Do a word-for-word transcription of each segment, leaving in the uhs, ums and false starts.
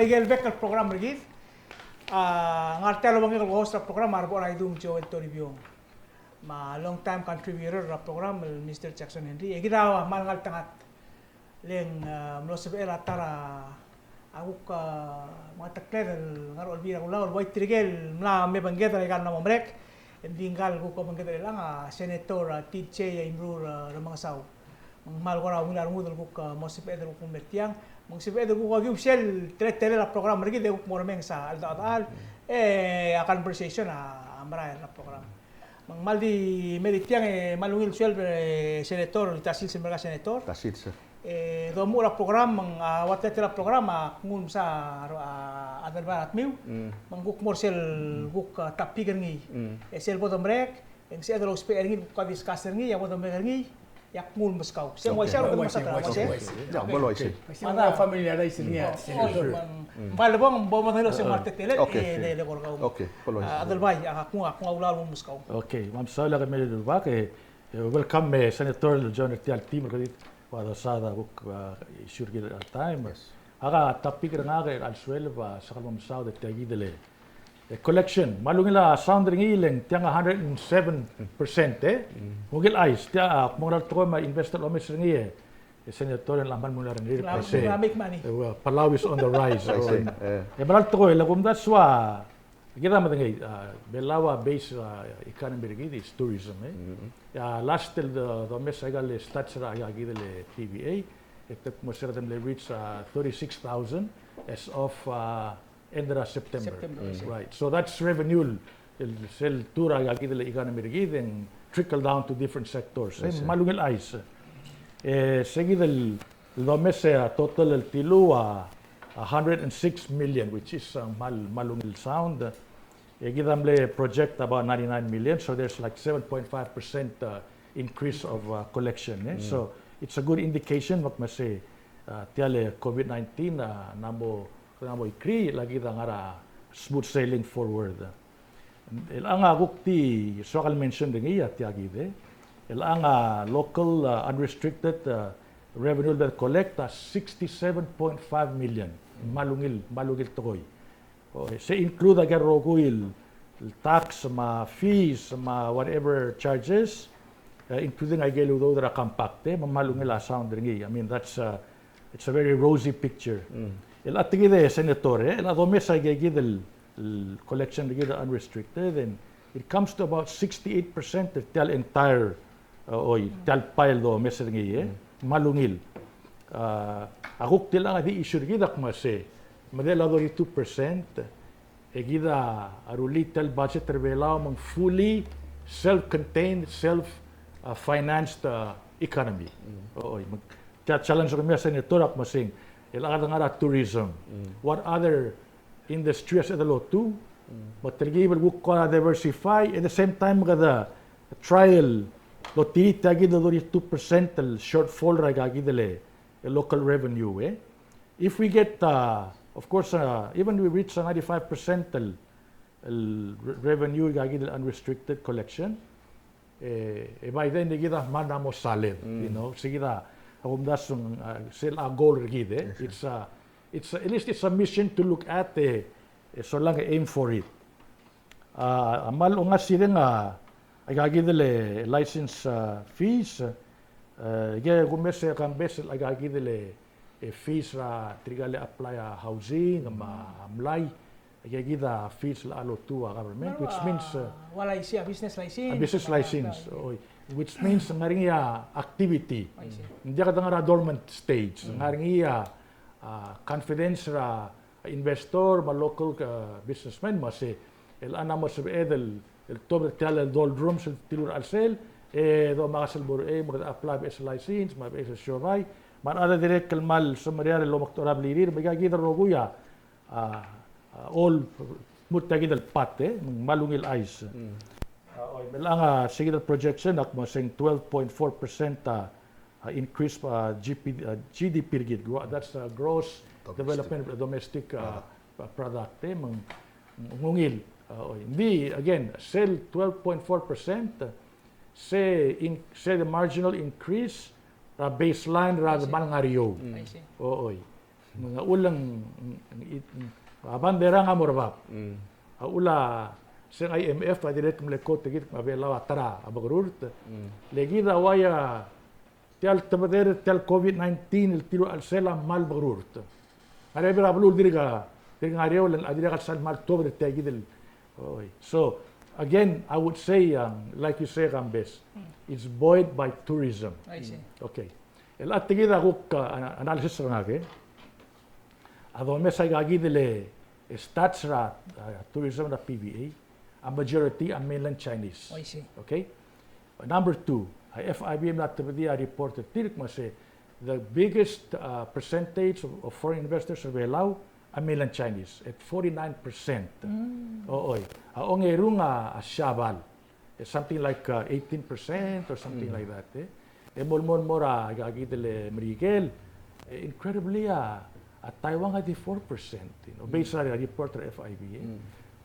Tirke el bek el program er kid, a, ngar tia el obengkek el host er a program a rebo er a Idung Joel Toribiong. Me a long time contributor er a program el Mister Jackson Henry. E kid a kmal ngeltengat. Le ng, a, mlo sebechel a ta er a kuk, a, mengetekled el ngar er a Olbiil er a Kelulau el ua tirke el mla mebengked er aika el mla mo merek. Ng di ngka el kuk obengked er chelechang a Senator, a, T J Imrur, a, Remengesau. Me ng kmal kora ungil a rengud el kuk, a, mo sebeched el kuk mle tiang. Me ng sebeched el kuk okiu sel teletelel a program er kid e kuk mo remenges a cheldechedechal. E a conversation a, a merael er a program. Me ng kmal di me di tiang e kmal ungil sueleb, e, Senator, di ta sils el mo er ngka Senator. Ta sils, sir. E domuchel a program, me ng, a, ua teletelel a program a knguu el msa a, a, Adelbai er a tmiu. Mm. Me ng kuk mo er sel kuk, a, topic er ngii. Mm. E sel bo domerek, e ng sebeched el ousbech er ngii el kuk discuss er ngii, a bo domerek er ngii, e ak nguu el meskau. Se ng uaisei a rokui el mesa er a, uaisei? Ya, bo el uaisei. Uaisei, mada familiarize er ngii. Oi, me ng, me a lebong, bo modengei el se ng mla teletelel, okay, e, le, le kora kau. Okay, bo el uaisei. A, Adelbai, a, ak nguu, ak nguu a ulaol el meskau. Okay, me a mesaul e kemiu el rubak, e, e, welcome, e, Senator, el join er tia el team er kid, ua dosaod a kuk, a, issue er kid er a time. Yes. Ak a topic er ngak er a elecha el sueleb a soak el mo mesaod er tia kid el, e, collection. Me a ungil a sound er ngii le ng tiang a hundred and seven percent, e? Mm. Ungil chais, tia, a, kmo ngera el tekoi me a investor el omes er ngii, e, e Senator, e ng kmal mo er ngii el, a, se, make money. E, well, Palau is on the rise. I see. E, e mera el tekoi, le kumdasu a, kid a medengei, a, Belau a base, a, economy er kid is tourism, e? Mm-hmm. A, last el do, domes aika el stats er aika kid el T V A, e te kmo se er a te mle reach, a, thirty-six thousand as of, a, end er a September. September, I see. Right. So that's revenue, el, sel tour er aika kid el economy er kid, e ng trickle down to different sectors. I see. E, me a ungil chais. E, se kid el, el domes a total el tiluu a, a hundred and six million, which is, a, kmal, kmal ungil sound. E kid a mle project about ninety-nine million, so there's like seven point five percent, uh, increase of, uh, collection, e? Mm. So it's a good indication, me kmo se, uh, tia el COVID nineteen, uh, ng mo, ng mo ikrii, le kid a ngar er a smooth sailing forward. Chelechang a kuk di soak el mention er ngii a tia kid, e. Chelechang a local, uh, unrestricted, uh, revenue el collect a sixty-seven point five million. Kmal ungil, kmal ungil tekoi. O, se include aike el rokui el, el tax, me a fees, me a whatever charges, uh, including aike el udoud er a compact, e, me kmal ungil a sound er ngii. I mean, that's, uh, it's a very rosy picture. Mm. Chelechang tia kid e Senator, e, chelechang domes aika kid el el collection er kid el unrestricted, and it comes to about sixty-eight percent er tia el entire, uh, oi, tia el pie el domes er ngii, e. Mm. Kmal ungil. Uh, a kuk tiang a di issue er kid a kmo se, me a di el thirty-two percent, e kid a rullii tia el budget er a Belau me ng fully self-contained, self, uh, financed, uh, economy. Mm. Oi, me ng tia el challenge er kemiu a Senator a kmo se ng, el kede ngar er a tourism. Mm. What other industry a sebeched el lotuu, me telkib el kuk kora diversify, at the same time kede try el lotirii tia kid el thirty-two percent el shortfall er aika kid el, el local revenue, e. If we get, uh, of course, uh, even we reach a ninety-five percent el, el re-, revenue aika kid el unrestricted collection, e, e by then e kid a kmal mo solid, mm, you know, se kid a, a kumdasu ng, uh, sel a goal er kid, e. Yes, sir. It's a, it's a, at least it's a mission to look at, e, e solang e aim for it. A, a kmal ongasireng a, aika kid el license, a, fees, a, ke kumes e kambes aika kid el, e, fees er tirka el apply a housing, me a mlai, aika kid a fees el lotuu a government, which means, a, ua license, a business license, a business license, oi, which means ng ngar er ngii a activity. I see. Ng diak de ngar er a dormant stage, ng ngar er ngii a, a, confidence er a investor, me a local, a, businessman, me se, el a mo sebeched el, el tuobed er tia el doldrums el tiluu er a chelsel, e domes el bo er, e, me kede apply a beches el license, me a beches el siobai, me a rechad a dirrek el kmal semeriar el omekdechor a blirir, me aika kid el rokui a, a, a, all, mo tia kid el part, e, me ng kmal ungil chais. Mm. A, oi, me chelechang a se kid el projection a kmo se ng twelve point four percent a, a increase, a, G P, a, G D P er kid. That's a gross development, domestic, a, product, e, me ng, me ng ungil. A, oi. Ng di, again, sel twelve point four percent, se in-, se the marginal increase er a baseline er a kmal ngar er eou. Mm. I see. O, oi. Me ng a uchul e ng, ng, ng, a bandera a mo er bab. Mm. A uchul a se ng I M F a dirrek el mle quote er kid me a Belau a ta er a bekerurt. Mm. Le kid a uai a tia el tebedel, tia el COVID nineteen, el tir a chelsel a kmal bekerurt. Ngar er a bebil er a beluu el dirk, dirk ngar er eou, le a dirrek el sal kmal tuobed er tia kid el, oi. So, again, I would say, um, like you say, Kambes, it's buoyed by tourism. I see. Okay. El a tia kid a kuk, uh, ana-, analysis er ngak, e. A domes aika kid el, e, stats er a, uh, tourism er a P V A, a majority a mainland Chinese. I see. Okay? Number two, a F I B a mla tebedii a report er tir el kmo se the biggest, uh, percentage of, of foreign investors er a Belau a mainland Chinese at forty-nine percent. Mm. O, oi. A ongerung a, a Siabal. It's something like, uh, eighteen percent or something like that, e. E mo, mo, mo er a, aika kid el Merikel, e, incredibly, a, a Taiwan a di four percent, you know, based on a report er a F I B, e. Mm.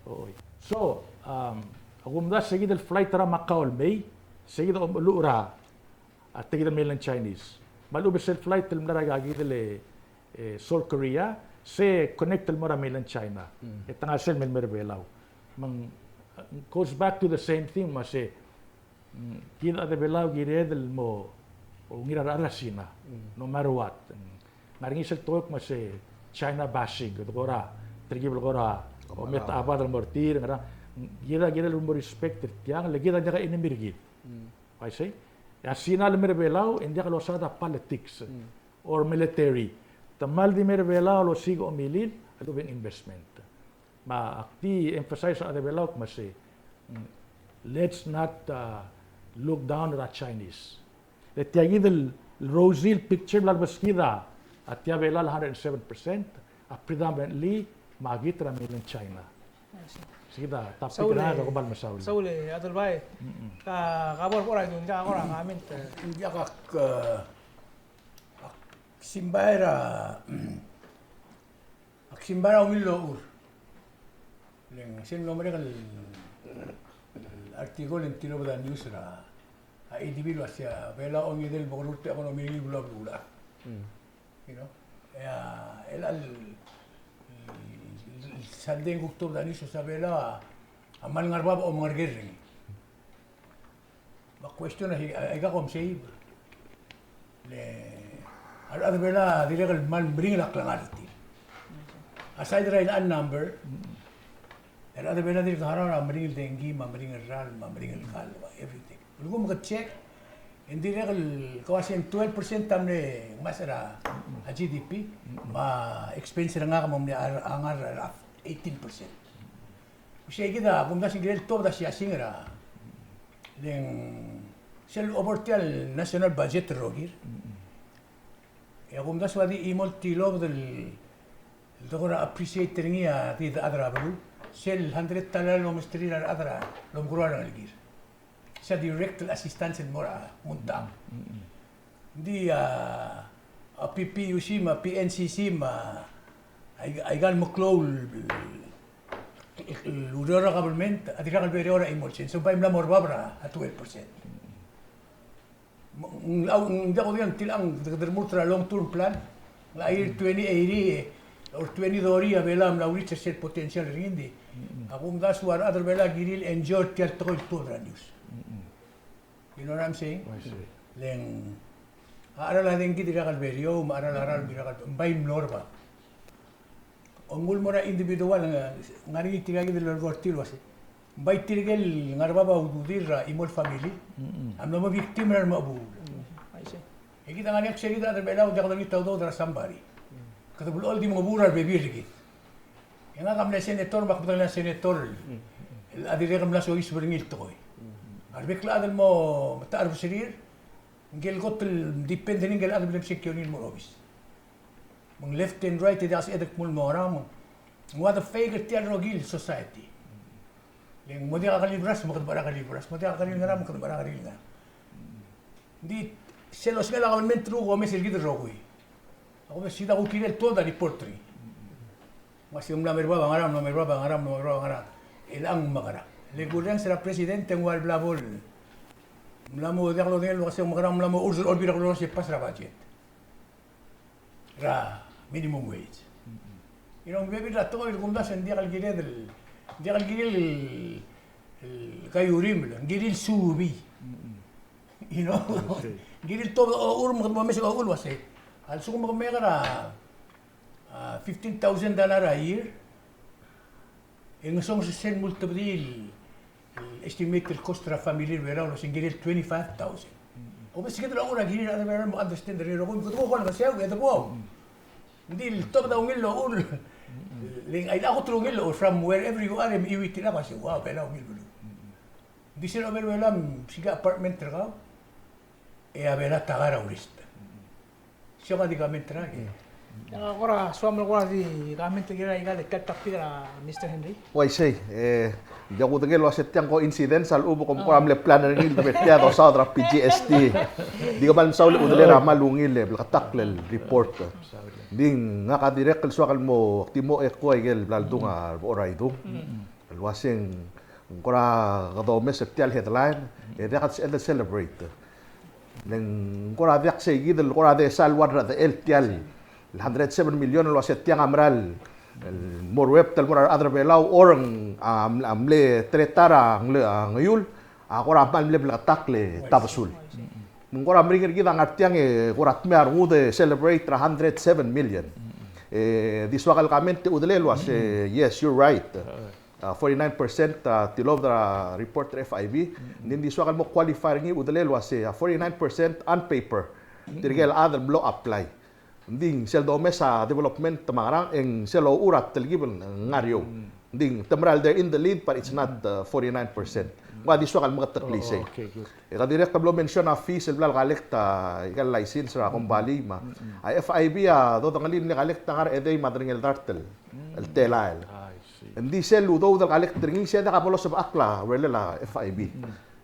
Oi. So, um, a kumdasu se kid el flight er a Macau el mei, se kid a omeluchel er a, a tia kid el mainland Chinese. Me a lechub e sel flight el mla er a aika kid el, e, Seoul, Korea, se connect el mo er a mainland China. Mm. E te ngar sel mei el mer a Belau. Me ng, uh, goes back to the same thing, me se, mm, kid a rechad er a Belau a kired el mo ungil er a rechad er a Sina, mm, no matter what. Mm. Ng ngar er ngii sel tekoi el kmo se China bashing, kede kora, telkib el kora, o, me a chabad el mo er tir, ngerang, kid a kired el mo respect er tiang, le kid a diak a enemy er kid. Mm. I see? E a Sina el mer a Belau, e ng diak losaod a politics, mm, or military. Te kmal di mer a Belau el osiik a omilil, a lechub e ng investment. Me ak di emphasize er a rechad er a Belau el kmo se, mm, let's not, uh, look down at the Chinese. Le tia kid el rosy el picture el mla lebeskid a tia Belau el hundred and seven percent, a predominantly me a kid er a mainland China. I see. Se kid a topic er ngak el kmal mesaul. Saul, e, Adelbai. Mm-mm. Ka, ka bo er a idung, ka kora comment, e. Ng diak, ak, e, ak simbai er a Ak simbai er a ungil el ochur. Le ng sel mlo merek el, el article e ng tilobed a news er a, a, A D B el uasei a Belau a ongedei el bekerurt a economy er ngii el beluu a beluulechad. Mm. You know? E a, el, el, el, el sandei e ng kuk tuobed a news el uasei a Belau a, a kmal ngar er bab a omengerker er ngii. Me a question a, a, aika kom sei, le a rechad er a Belau a dirrek el kmal meringel a klengar er tir. Aside er a ilecha el number, a rechad er a Belau a dirk harau er a meringel dengki, me a meringel ralm, me a meringel kall, me a everything. Ulekum ke check, e ng dirrek el kau a se ng twelve percent a mle ngmasech er a, a G D P, me a expense er ngak a mo mle a, a ngar er a eighteen percent. Uaisei kid a kumdasu e ng kirel tuobed a siasing er a, le ng sel over tia el national budget el rokir. E a kumdasu a di chimo el tilobed el, el de kora appreciate er ngii a di chad er a beluu. Sel hundred dollar el omesterir a rechad er a lomekeroul a rengelekir. Se a direct el assistance el mo er a ngunta. Ng di a, a P P U C me a P N C C me a, ai-, aika el meklou el, el ureor er a government a dirkak el bereor er a chimo el sens. Ng bai mla mo er bab er a twelve percent. Ng, ng, ng diak kudengei a tilechang, kede, kede remurt er a long term plan. Ng a year twenty eighty, e, or twenty thirty a Belau a mla reach er sel potential er ngii, ng di. A kumdasu a rechad er a Belau a kirir el enjoy er tia el tekoi el tuobed er a news. You know what I'm saying? I see. Le ng, a cheral a dengki a dirkak el bereor, me a cheral a ralm a dirkak el, ng bai mlo er bab. Ongul mo er a individual, ng, ng ngar er ngii tirka kid el lolekoi er tir el uasei, ng bai tirke el ngar er bab a ududir er a chimo el family a mlo mo victim er a remechebuul. I see. E kid a ngar er ngii a ksei kid a rechad er a Belau, diak dolengit a udoud er a somebody. Kede blechoel di mengebuul er a rebebil er kid. E ngak a mle senator, me ak medengei a senator el a dirrek el mla soiseb er ngii el tekoi. A rebek el chad el mo metachel er a beserir, ngike el kot el depend er ngii ngike el chad el mle mesekionir el mo er a obis. Me ng left and right e diak a sebeched el kmo ng mo ngerang, me ng ua de fake er tia el rokir el society. Le ng mo diak a kelil beras me kede mechar a kelil beras, mo diak a kelil ngerang me kede mechar a kelil ngerang. Ng di sel osengel a government el rokui, omes er kid el rokui. A kumdasu e kid a kuk kirel tuobed a report er ngii. Me a se ng mla mo er bab a ngerang, mla mo er bab a ngerang, mla mo er bab a ngerang. Chelechang mekerang. Le kurrenges er a president e ng ua el bla bo el mla mo diak lodengei el uasei ng mekerang, mla mo urs er a Olbiil er a Kelulau el uasei pass er a budget er a minimum wage. You know, maybe a tekoi el kumdasu e ng diak el kired el, diak el kired el, el kaiurim, el kired el suubii. You know? Ng kired el tuobed a ochur me kede mo omes a ochur el uasei, a lsekum ke mekera, a, fifteen thousand dollar a year, e ng ngesonges sel mo ultebedii el estimated cost er a family er a Belau el uasei ng kired el twenty-five thousand. Obes kid el ochur a kirir a rechad er a Belau el mo understand er ngii el rokui, me kede ko el ngeseu e de bo. Ng di el tuobed a ungil el ochur. Le ng, a, a kot el ungil el ochur from wherever you are, e meiuitil a uasei, wow, Belau a ungil beluu. Ng di sel oba er a Belau, msiik a apartment er kau, e a Belau a ta er a tourist. Sel kora di comment er ngak. Ng kora soam el kora di comment er ngii er a ikal, ikal topic er a Mister Henry. Uaisei, e, ng diak kudengei el uasei tiang coincidence a lechub e kom kora mle plan er ngii el debo er tia dosaod er a PGST. Di kmal mesaul e chudelei er a kmal ungil el bleketakl el report. Ng di ngak a dirrek el soak el mo, ak di mo echo a ikel bla ledung a Rebechor Aidung el uasei ng kora kede omes er tia el headline, e diak a sebeched el celebrate. Le ng kora diak sei kid el kora desa el ua rechedechel tia el hundred seven million el uasei tiang a mera el mo ruebet el mo er a rechad er a Belau, or ng, a, a mle teletael er a ngele-, a, ngeiul a kora kmal mle bleketakl e tabesul. Me ng kora meringel er kid a ngar tiang e kora dmeu a rengud e celebrate er a hundred seven million. E di soak el comment e chudelei el uasei, yes, you're right. A, forty-nine percent a tilobed er a report er a FIB. Ng di ng di soak el mo qualify er ngii e chudelei el uasei, a, forty-nine percent on paper. Tirke el chad el mlo apply. Ng di sel domes a development me a ngerang, e ng sel ochur a telkib el ngar er eou. Ng di te mera el they're in the lead, but it's not, uh, forty-nine percent. Ng ua di soak el meketeklii sei. E kede dirrek el mlo mention a fees el bla lecollect a ikal license er a kombalii me a FIB a dodengelii el mle collect a ngar er a edei me a derengel dart el telael. Ng di sel udoud el collect er ngii, sei a diak bo losebechakl a urerel a FIB.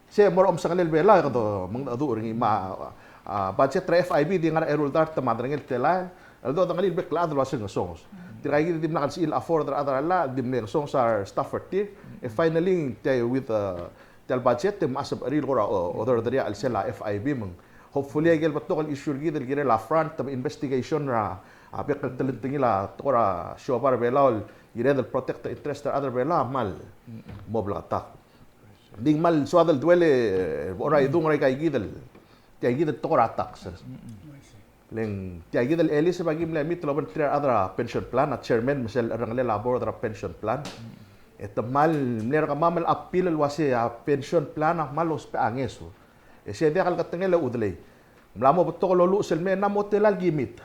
Sei mo er a omsengelel Belau e kede mengedecheduch er ngii me a, a, budget er a FIB di ngar er a eru el dart me a derengel telael el dodengelii el bek el chad el uasei ng ngesonges. Tirka kid a dimlak lsebechir el afford er a rechad er a llach, di mle ngesonges a restaff er tir. E finally, tia with, uh, tia el budget, e mechas a becherir el kora, uh, oderderii a chelsel a FIB me ng hopefully a ikel betok el issue er kid el kirel a front me a investigation er a, a bek el telengtengil a tekoi er a siobai er a Belau el kired el protect a interest er a rechad er a Belau a kmal mo bleketakl. Ng di ng kmal soad el duel e, e, Rebechor Aidung er aika kid el, tia kid el tekoi er a taxes. Le ng tia kid el Elizabeth a ki mle meet el obengterir a rechad er a pension plan, a chairman me sel cherrengelel a board er a pension plan. E te kmal mle er kemam el appeal el uasei a pension plan a kmal ousbech a ngeso. E sei a diak el ketengel e chudelei. Ng mla mo betok el oluches el mei e ng mla mo tela el ki meet.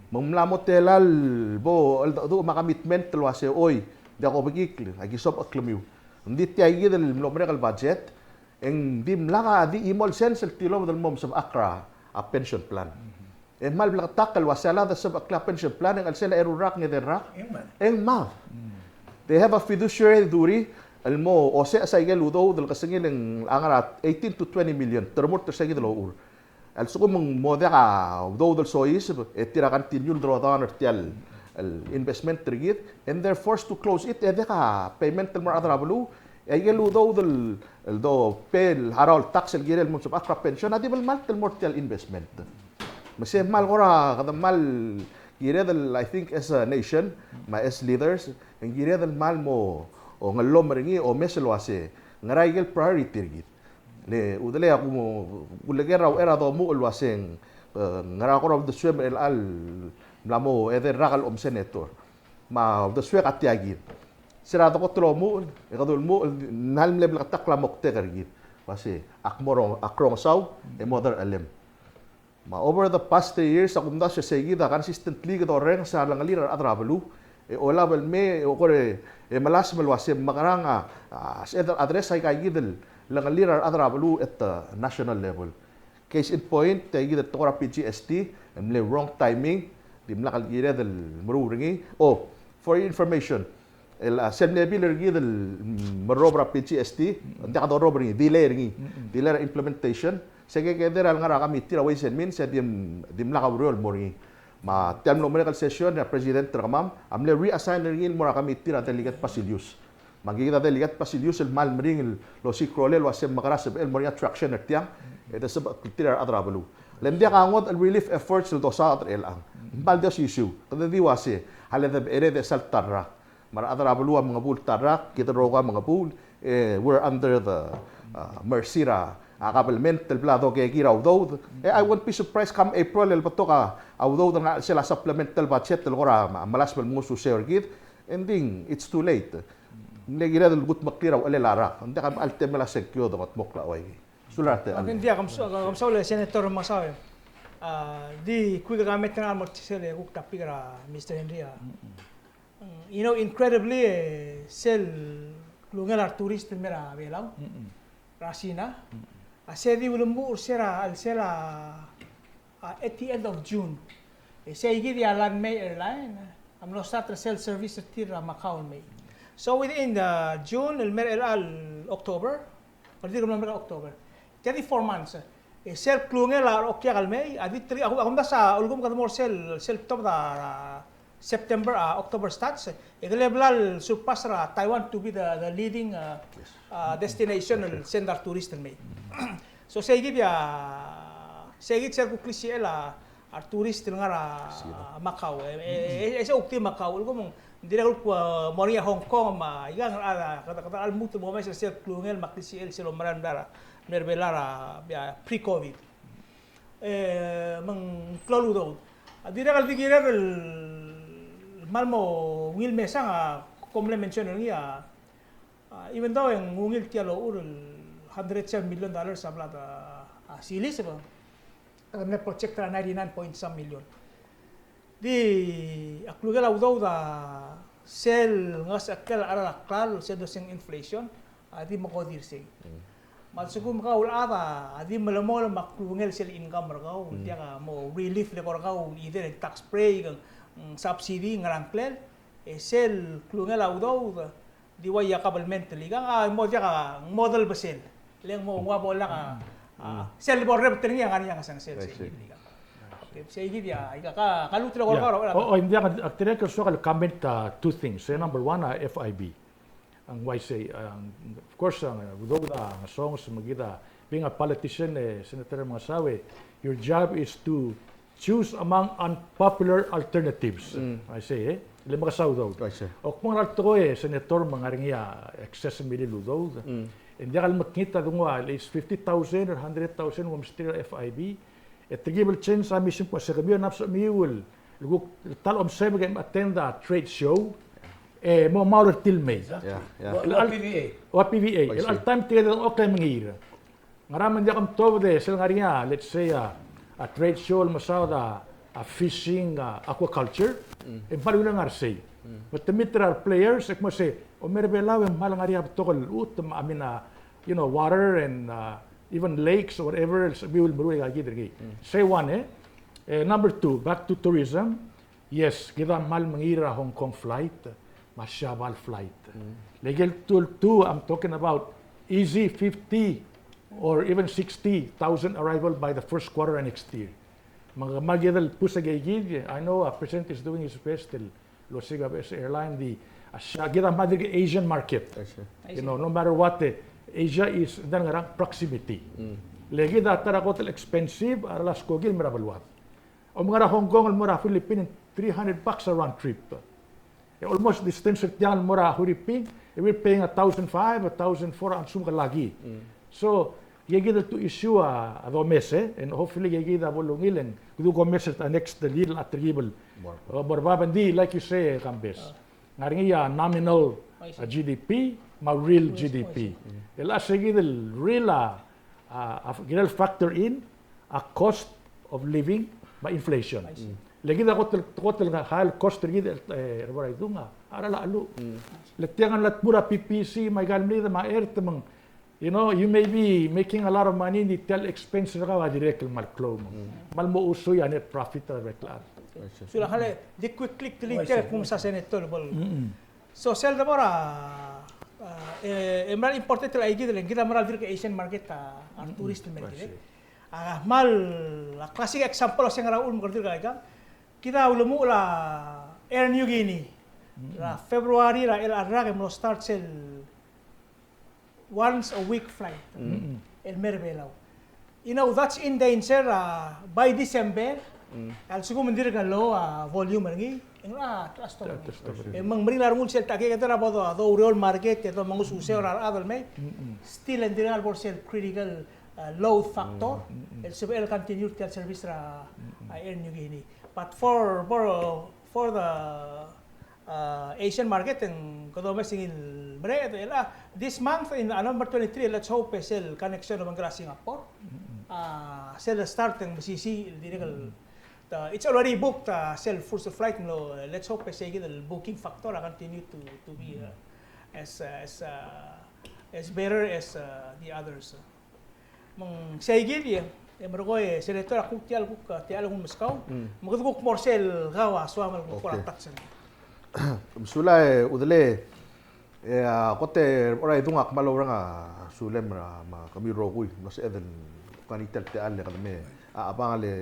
Me ng mla mo tela el bo cheldecheduch me a commitment el uasei, oi, ng diak obekikl, aki sobechekl er kemiu. Ng di tia kid el mlo merek el budget, e ng dimlak a di chimo el sens el tilobed el mo mesebechakl er a pension plan. E kmal bleketakl el uasei a lak de sebechakl a pension plan e ng chelsel a eru el rak, ng edei el rak. E ng mad. E ng mad. They have a fiduciary duty el mo oseches a ikel udoud el kesengil e ng ngar er a eighteen to twenty million. Te remurt er se kid el ochur. A lsekum ng mo diak a udoud el soiseb, e tir a continue el drawdown er tia el, el investment er kid, and they're forced to close it, e diak a payment el mo er a rechad er a beluu, e a ikel udoud el, el do pay el harau el tax el kirel el mo sebechakl er a pension, a di bo lemalt el mo er tia el investment. Me sei kmal kora kede kmal kired el, I think, as a nation, me a as leaders, e ng kired el kmal mo, o, ngellom er ngii, omes el uasei ngera ikel priority er kid. Le chudelei a ku, kuleker a uchei er a domuchel el uaseng, e, ngera kora uldesuem er chelecha el mla mo edei el rak el om senator. Me a uldesuek a tia kid. Se er a dekot el omuchel, e kede ulemuchel, ng mle bleketakl a moktek er kid. Uasei, ak mo rong, ak rongesau, e mo derchelem. Me a over the past three years, a kumdasu e sei kid a consistently kede orrenges a lengelir a rechad er a beluu, e olab el mei, e okor e, e melasem el uasei mekerang a, a, sebeched el address aika kid el lengelir a rechad er a beluu at the national level. Case in point, tia kid el tekoi er a PGST, e mle wrong timing, dimlak el kired el meruul er ngii. Oh, for your information, el, a, sel mle bill er kid el, mm, merrob er a PGST, ng diak dorrob er ngii, delay er ngii. Delay er a implementation, se kede er a lengar er a committee er a Ways and Means, e dim, dimlak a ureor el mo er ngii. Me tia el mlo merek el session, e a president er kemam a mle reassign er ngii el mo er a committee er a Delegate Basilius. Me ngii kid a Delegate Basilius el kmal meringel el osiik a rolel el uasei mekerang e sebechel el mo er ngii a traction er tiang, e de sebechekl er tir a rechad er a beluu. Le ng diak a ngodech el relief efforts el dosaod er chelechang. Ng kmal di osisiu, kede di uase, a le de becherei e de sel ta el rak. Me a rechad er a beluu a mengebuul ta el rak, kid el rokui a mengebuul, e, we're under the, uh, mercy er a, a government el bla dokekii er a udoud. E, I won't be surprised come April el betok a, a udoud el ngar er sel supplemental budget el kora, a, melasem el mngeseu er kid, and then it's too late. Ng le kired el kudmeklii er a uchelel a rak. Ng diak a mechal temel a sengkio e de ngetmokl a uaikei. Sulang er a te. Okay, ng diak, kom sa-, kom saul e Senator Mengesaoi. A, di quick comment er ngak el mo er sel kuk topic er a Mister Henry a. Mm, you know, incredibly, e, sel klungel a retourist el mei er a Belau, er a Sina, a se di ulemuchel er sel, a, sel, a, a, at the end of June. E sei kid a Lanmei Airline a mlo start er sel service er tir er a Macau el mei. So within the June el mei er a October, kede di kemlo mei er a October. Tia di four months. E sel klungel a okiak el mei, a di three, a ku-, a kumdasu a ulekum kede mo er sel, sel tobed a September, a, October starts, e kede bla el surpass er a Taiwan to be the, the leading, a, a, destination el send a retourist el mei. So sei kid a, sei kid sel kuk klisichel a, a retourist el ngar er a Macau. E, e, e, e se kuk di Macau, el kmo ng dirrek el kuk, a, mo er ngii a Hong Kong me a ikang, a, kede, kede lmuut el mo mes er sel klungel me a klisichel sel omerang el mla er a, mla er a Belau er a, a, pre-COVID. E, me ng klou el udoud. A dirrek el di kired el kmal mo ungil mesang a, kom mle mention er ngii a, a, even though e ng ungil tia el ochur el hundred some million dollars a bla de, a, siliseb, e ng mle project er a ninety-nine point some million. Di a klungel a udoud a sel ngesechekel a cheral a klalo, sel doseng inflation, a di mekodir sei. Mm. Me a lsekum kau el chad a di melemolem a klungel sel income er kau, mm, diak a mo relief el eko er kau either tax break, mm, subsidy, ngerang klel, e sel klungel a udoud, di ua ia government el ikang a mo diak a, mo delebesel. Le ng mo ua bo lak a, a, sel bo rebet er ngii a ngar er ngii a ngesang sel, I see, sei kid el ikang. Okay, sei kid a, ika ka, ka lmuut el eko er kau er a, o, o, ng diak, ak dirrek el soak el comment, a, two things. E, number one, a, F I B. Ng uaisei, a, of course, a, udoud a ngesonges me kid a, being a politician, e, Senator Mengesaoi, your job is to choose among unpopular alternatives. Mm. Uaisei, e. Le mekesai a udoud. Uaisei. O kmo ng ngar er a tekoi, e, Senator, me ng ngar er ngii a excess el milil udoud. Mm. E ng diak el mekngit a denguu a, at least fifty thousand or hundred thousand el mo mesterir a F I B. E telkib el change a mission, kmo se kemiu e ng mla sebechemiu el, el kuk, ta el omsebek e attend a trade show, e mo maul er tir el mei. Exactly. Yeah, yeah. Ua, el, ua P V A. Ua P V A. Uaisei. El all time tirke el dengchokl e mengiil. Ngera me ng diak kom tobed e sel ngar er ngii a, let's say, a, a trade show el mesaod a, a fishing, a aquaculture, mm, e ng kmal ungil el ngar er sei. Mm. Me te meet er a replayers, e kmo sei, omer a Belau e ng kmal ngar er ngii a betok el chutem, I mean, a, you know, water and, uh, even lakes or whatever, el sebechemiu el meruul aika kid er ngii. Mm. Sei one, e. E, number two, back to tourism. Yes, kid a kmal mengiil er a Hong Kong flight, me a Siabal flight. Mm. Le ikel two, two, I'm talking about easy fifty or even sixty thousand arrival by the first quarter next year. Me ng kmal kid el push aika kid, I know, uh, President is doing his best el osiik a best airline, di, a Sia, kid a kmal dirk Asian market. I see. You know, no matter what, e, Asia is, ng di ngerang, proximity. Mm. Le kid a ta er a kot el expensive, a re last ko kid el mei er a beluad. Om ngar er a Hong Kong el mo er a Philippines, three hundred bucks a round trip. E almost distance er tiang el mo er a Huriping, e we're paying a thousand five, a thousand four a lsekum ke laki. Mm. So, aika kid el two issue a, a domes, e, and hopefully aika kid a bo lungil e ng kede omes er a next el year a telkib el, mo er bab. O, mo er bab, and di, like you say, e, Kambes. Ah. Ng ngar er ngii a nominal, I see, a G D P, me a real, I see, G D P. I see. Mm. El a se kid el real a, a, a, kirel factor in a cost of living me a inflation. I see. Le kid a kot el, kot el high el cost er kid el, e, er a bo er a idung a, a cheral a cheluch. Mm. Le tiang a mla tmuu er a P P C me aika el mlid me a ert me ng, you know, you may be making a lot of money, ng di tia el expense er kau a dirrek el kmal klou me ng, mm, kmal mo usui a net profit er a bek el chad. I see. Sulang, kede di quick click, click, I see, tia el kuk mesa Senator el bo el. Mm-mm. So sel debo er a, a, e, e mera el important el aika kid el, kid a mera el dirk Asian market a, a tourist el mei er kid. A kmal, a classic example a se ngar er a uchul me kede dirk aikang. Kid a ulemuchel a Air Niugini er a February er a chelecha el rak e mlo start sel once a week flight el mei er a Belau. You know, that's in danger, a, by December, A lsekum ng dirk el low a volume er ngii, e ng low a trust er ngii. E me ng meringel a rengul sel ta kid er a bo do, do ureor el market, e do mengus useu er a rechad el mei, still e ng dirk el bo er sel critical, uh, load factor el sebechel el continue tia el service er a, uh, Air Niugini. But for, for, for the uh, Asian market, e ng kede omes er ngii el mereched, el, ah, this month in, uh, November twenty-three, let's hope e sel connection el obengkel a Singapore. Ah, sel start e ng mesisiich el dirrek el, uh, it's already booked, uh, sel first flight, ng lo, let's hope e sei kid el booking factor a continue to, to be, uh, as, uh, as, uh, as better as, uh, the others. Me ng sei kid e, e merekong e Senator a kuk tia el kuk, tia el kuk meskau. Me kede kuk mo er sel kau a soam el kuk kora touch er ngii. Mesulang e Udelei, e a kot e ora idung a kmal oureng a sulem er a me kemiu el rokui, me sebeched el kuk ngar er ngii tia el techall e kede me a, a bang le,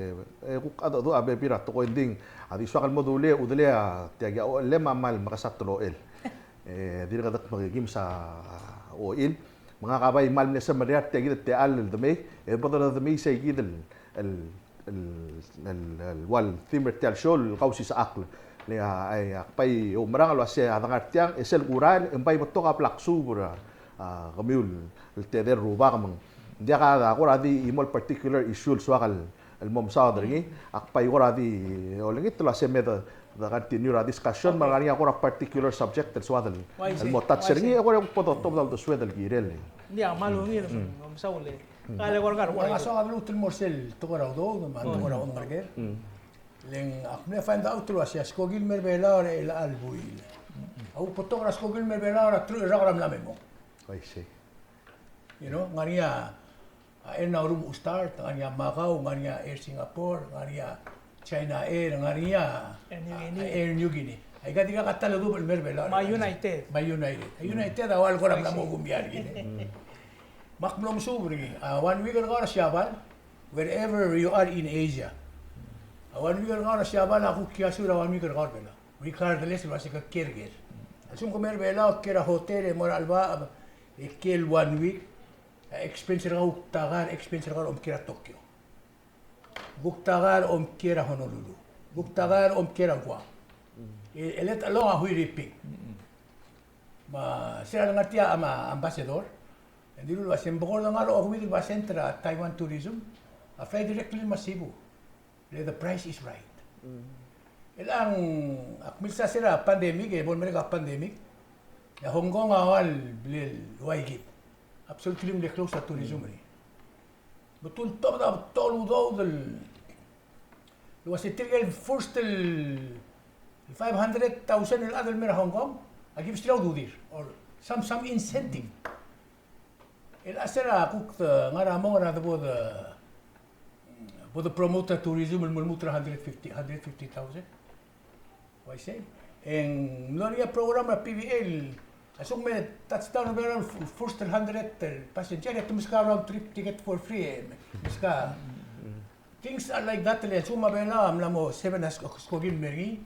e kuk a dedu a bebil er a tekoi, ng di a di soak el mo dulii e Udelei a tia kid a ochellem a kmal mekesai a telochel. E dirk dekemekims a ochil. Me ngak a bai kmal mle semeriar tia kid el techall el demei, e bo de demei sei kid el, el, el, el, el ua el theme er tia el show el Kausisechakl. Le a, a, ak bai oumerang el uase a dengar tiang, e sel kurael, e ng bai betok a blak suub er a, a, kemiu el tedei el rubak me ng diak a kora di chimo el particular issue el soak el el mo mesaod er ngii, ak bai kora di olengit el uase me de, de continue er a discussion, me a ngar er ngii a kora particular subject el soad el, el mo touch er ngii, e kora bo dotobed a uldesued el kirel. Ng di a kmal ungil, mesaul e. Kale kora ngar er ngii. Ng soak a beluut el mo er sel tekoi er a udoud, me a tekoi er a omengerker. Le ng ak mle find out el uase a skoki el mei er a Belau er chelecha el buil a kuk betok er a skoki el mei er a Belau er a truich el rak er a mla me mong. I see. You know, ngar er ngii a a Air Nauru a start, ngar er ngii a Macau, ngar er ngii a Air Singapore, ngar er ngii a China Air, ngar er ngii a, Air Niugini. A, Air Niugini. Aika dirkak a ta el dubech el mei er a Belau. Me a United. Me a United. A United a ua el kora mla mo kumiar er kid. Me ak mlo mesuub er ngii, a one week er kau er a Siabal, wherever you are in Asia. A one week er kau er a Siabal a kuk kiaseu er a one week er kau er a Belau. Regardless el uase ke kiei er ker. A lsekum ke mei er a Belau, kiei er a hotel, e mo er a chelebacheb, e kiei el one week, a expense er kau, kuk ta kar, expense er kau el omkiei er a Tokyo. Kuk ta kar omkiei er a Honolulu. Kuk ta kar omkiei er a Guam. E, e let alone a Huiriping. Me se er a lengar tia a, me a ambassador, e ng dilu el uase ng bekord el ngar er a okeuid el basent er a Taiwan tourism a fly directly el mo er a Cebu. Le the price is right. Chelechang ak milsa se er a pandemic, e bo lemerek a pandemic, e a Hong Kong a ua el blal uaikid. Absolutely mle close a tourism er ngii. Me te ultobed a betok el udoud el uase tirke el first el five hundred thousand el chad el mei er a Hong Kong a ki mesterir a ududir or some, some incentive. El uase er a kuk de ngar er a mong er a de bo de, bo de promote a tourism el mo lmuut er a hundred fifty, hundred fifty thousand. Uaisei. E ng mlo er ngii a program er a P V A el a lsekum me touchdown er a Belau el f-, first el hundred el passenger e te meskau a round trip ticket for free e me, meskau. Things are like that, le a lsekum a Belau a mla mo seven a sk-, skoki el mei er ngii,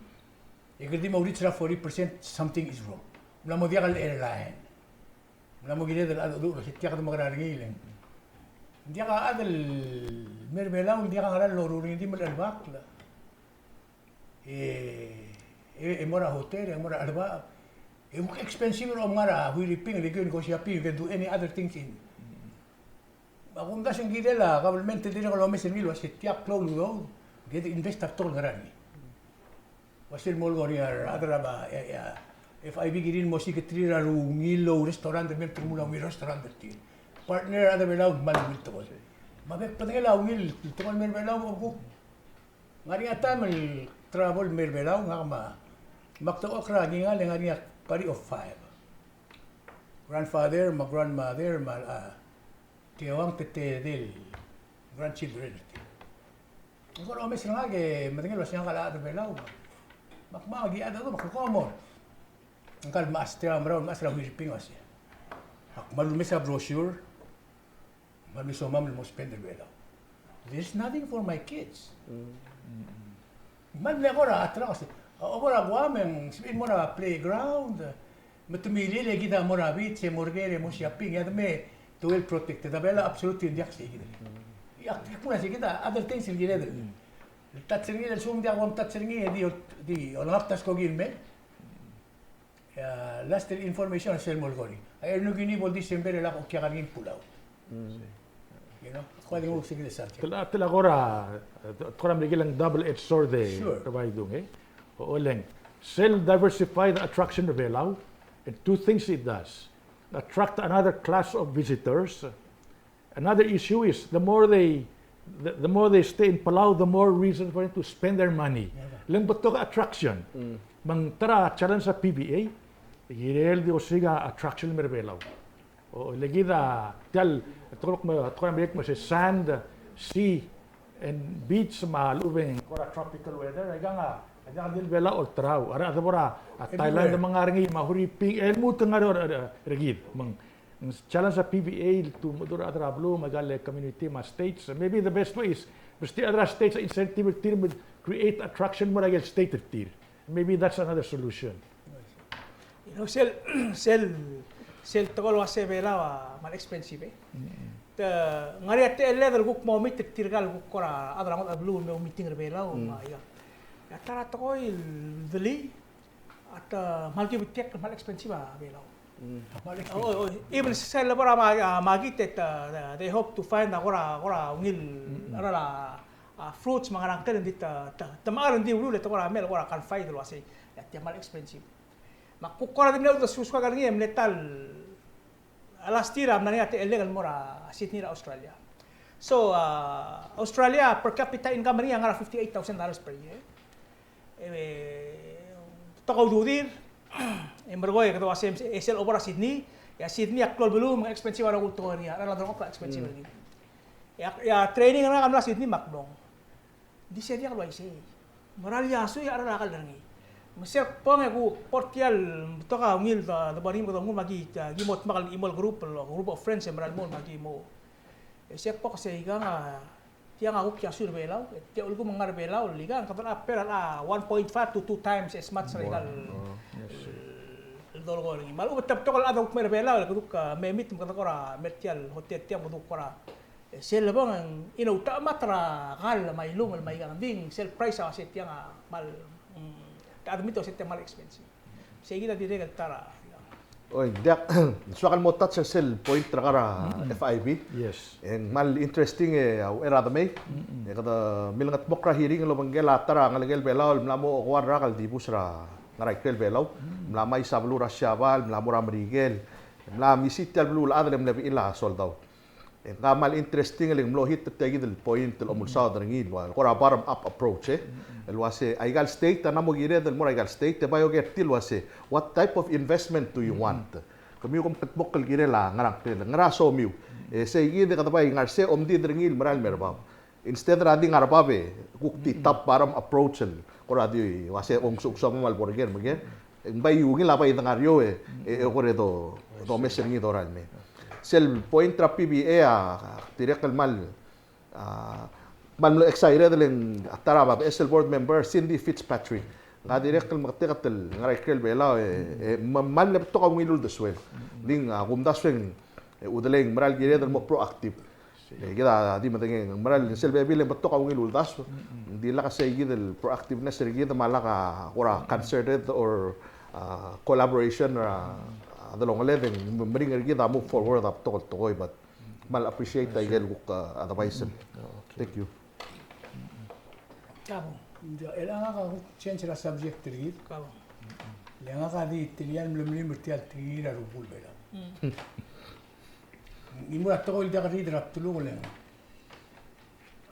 e kede di mo reach er a forty percent, something is wrong. Mla mo diak el airline. Mla mo kired el cheldecheduch el uase tia kede mekerang er ngii le ng diak a chad el mei er a Belau, ng diak a ngera el loruul er ngii, ng di mle chelebakl. E, e, e mo er a hotel, e mo er a chelebacheb. E kuk expensive er a omengar a Huiriping, le ke go shopping, you can do any other things in. Me a kumdasu ng kirel a government el dirrek el omes er ngii el uase tia klou el udoud, ke di invest a betok el ngerang er ngii. Ua sel mo er ngii a rechad er a, e, e, F I B kirir el mo siketerir a rungil el restaurant el mei me te remuul a ungil restaurant er tir. Partner a rechad er a Belau el kmal ungil tekoi. Me a bek el bedengel a ungil tekoi el mei er a Belau, kuk ngar er ngii a taem el travel el mei er a Belau, ngak me a, me ak tekoi er a kingall e ngar er ngii a party of five. Grandfather, me a grandmother, me a, a, Te uang te, te, tedei el grandchildren er tir. Ng kora omes er ngak e medengei el uasei ngak a chad er a Belau. Me ak, me ak di chad er a, me ak kora mo. Ngka el mechas er a, merael el mechas er a Huiriping el uasei, ak kmal ulemes a brochure, me kmal mle somam el mo spend er a Belau. There's nothing for my kids. Me ng kora attract el uasei, a, a bo er a Guam e ng sebechir el mo er a playground, me te milil e kid a mo er a beach, e mo er ker, e mo shopping, e a de me te well protected. A Belau absolutely ng diak sei kid. E ak, ak kmo sei kid a other things el kired el. El touch er ngii, el sum diak bo touch er ngii, e di, di olengakl a skoki el mei. E a last el information a sel mo er ngii. A Air Niugini bo el December e lak okiak er ngii el pull out. Mm. You know, kua di nguu sel subject. Te la, te la kora, te kora Merikel el double edged sword e, sure, Bai Dung, e. O, oleng. Sel diversify the attraction er Belau, and two things it does. Attract another class of visitors. Another issue is the more they, the, the more they stay in Palau, the more reason for them to spend their money. Yeah. Le ng betok a attraction. Mm. Me ng ta er a challenge er a P V A, e kirel di osiik a attraction el mer Belau. O, le kid a, tia el, tekoi el kmo, tekoi el mle kmo se sand, sea, and beach me a lechub e ng kora tropical weather, aikang a, aikang a di el Belau a olterau. A rechad a bo er a, a Thailand me ng ngar er ngii, me a Huriping, e lmuut el ngar er, er, er kid. Me ng challenge er a P V A el to mo dmu er a rechad er a beluu me aika el community me a states. Maybe the best way is, me se tir a rechad er a states a incentive er tir me create attraction el mo er a ikel state er tir. Maybe that's another solution. You know, sel, sel, sel tekoi el uase Belau a kmal expensive, e. Mm. Te ngar er ngii a techelled el kuk mo meet er tirka el kuk kora chad er a ngodech el beluu el me oumeeting er Belau, mm, me aika. E a ta er a tekoi el delii, a ta kmal ki betik el kmal expensive a Belau. Mm. Kmal expensive. O, o, even sel lebo er a ma-, a, makit e te, they hope to find a kora, kora ungil, mm, cheral a, a fruits me a ngerang kel, ng di te, te, te mechar e ng di uriul e te kora mei el kora confide el uasei, e a tia kmal expensive. Me a kuk kora di mle uldesuek er ngii e mle ta el A last year a mla er ngii a techellek el mo er a Sydney er a Australia. So, a, Australia per capita income er ngii a ngar er a fifty-eight thousand dollars per year. E, betok a ududir, e merekong e kede uasei, e sel obo er a Sydney, e a Sydney a klou el beluu me ng expensive a rokui el tekoi er ngii, a rechad el delengchokl a expensive er ngii. E a, e a training er ngak a mla er a Sydney me ak mlong. Di sei a diak el uaisei. Mera el iasui a cheral a kall er ngii. Me se el kbong e kuk bo er tia el betok a ungil de, de bo er ngii me kede nguu me aki, aki mo dmak el chimo el group, el group of friends e mera el mo me aki mo. E se el kbong e sei ikang a, tiang a kuk iasui er Belau, e tia ulekum ng ngar er Belau, el ikang, kede a pay er a one point five to two times as much er a ikal, el dolekoi er ngii. Me a lechub e te betok el chad el kuk mei er Belau, el kede kuk, a, me meet, me kede kora mei er tia el hotel tiang, me kede kora E sel lebong, you know, te chemat er a kall me a ilungel me a ikang, ng di sel price a uase tiang a kmal, mm, te admit el uase tiang a kmal expensive. Sei kid a dirrek el ta er a. Oi, diak, soak el mo touch er sel point er a kar a F I B. Yes. E ng kmal interesting e a uchei er a demei. E kede milengetmokl er a hearing el obengkel a ta er a ngelekel Belau el mla mo okoua el rak el dibus er a ngar er a ikrel Belau. Mla mais a beluu er a Siabal, mla mo er a Merikel. Mla misi tia el beluulechad e mle bechil a soldau. E ng kmal interesting el ng mlo hit er tia kid el point el omelsaod er ngii el ua, kora bottom up approach, e. El uase, aika el state a mla mo kired el mo er aika el state, e bai oker tir el uase, what type of investment do you want? Kemiu kom kldmokl el kirel a ngerang, ngera somiu. E sei kid e kede bai ngar sei omdid er ngii el merael el mer bab. Instead er a di ngar bab e kuk di top bottom approach el kora di uase ong soam me a lebo er ker me ker. Ng bai ungil a bai dengar er eou e, e, e kora do, domes er ngii dorael mei. Sel point er a P B A a, dirrek el kmal, a, kmal mlo excited el ng a ta er a babeches el board member, Cindy Fitzpatrick. Ng dirrek el meketeket el ngar er a ikrel Belau e, e, me, kmal mle betok a ungil uldesuel. Ng di a kumdasu e ng, e, udelei ng mera el kired el mo proactive. E kid a di medengei, ng mera el sel bebil e ng betok a ungil uldasu. Ng di lak sei kid el proactiveness er kid me a lak a kora concerted or, a, collaboration er a, a, delongeled e ng meringel er kid a move forward a betok el tekoi, but kmal appreciate aike el kuk, a, advice. Thank you. Kabo. Ng di, e le ngak a kuk change er a subject er kid. Kabo. Le ngak a di tia el mle melim er tia el tekingir a rubekul Belau. Ng di mo er a tekoi el diak el read er a bdeluk el ng.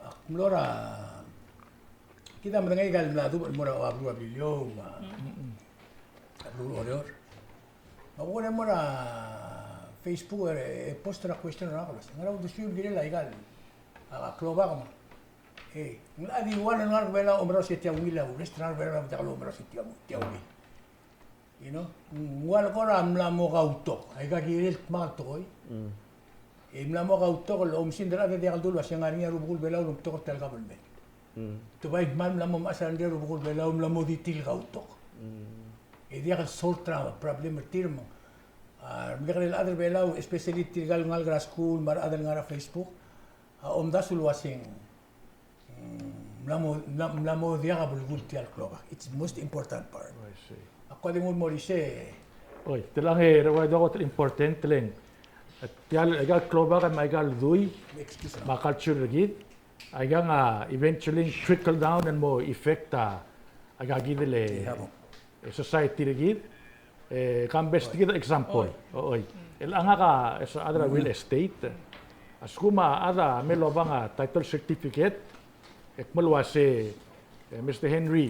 Ak mlo er a, kid a medengei aika el mla dubech el mo er a beluu er a Beliliou, me a beluu er a Oreor. Me a kuk mo er a Facebook e, e post er a question er a class. Ngera uldesuem el kirel aika el, a, klobak me. E, ng locha di ua el ngar er a Belau a omerau se tia ungil a, rest er a ngar er a Belau a diak lomerau se tia, tia ungil. You know, ng ua el kora mla mo kautok, aika kirel dmak el tekoi. E mla mo kautok el oumesingd el chad e diak el dulu el uase ng ngar er ngii a rubekul Belau el omtok er tia el government. Te bai kmal mla mo mechas a rengrir a rubekul Belau, mla mo di tir el kautok. E diak el solve er a problem er tir me. A, mekekerei el chad er Belau, especially tirka el ngalek er a skuul, me a rechad el ngar er a Facebook. A, omdasu el uaseng. Mm, mla mo, mla, mla mo diak a belkul tia el klobak. It's the most important part. I see. Ak kuk di nguu el mo er isei. Oi, te lang e, er a ua diak el important le ng, tia el, aika el klobak me aika el dui, excuse me, me a culture er kid, aikang a eventually trickle down and mo effect a, aika kid el, e, society er kid. E, kom best kid example. Oi. O, oi. El ngak a, e, sa chad er a real estate. A lsekum a chad a mle obang a title certificate, e kmo el uase, e, Mister Henry,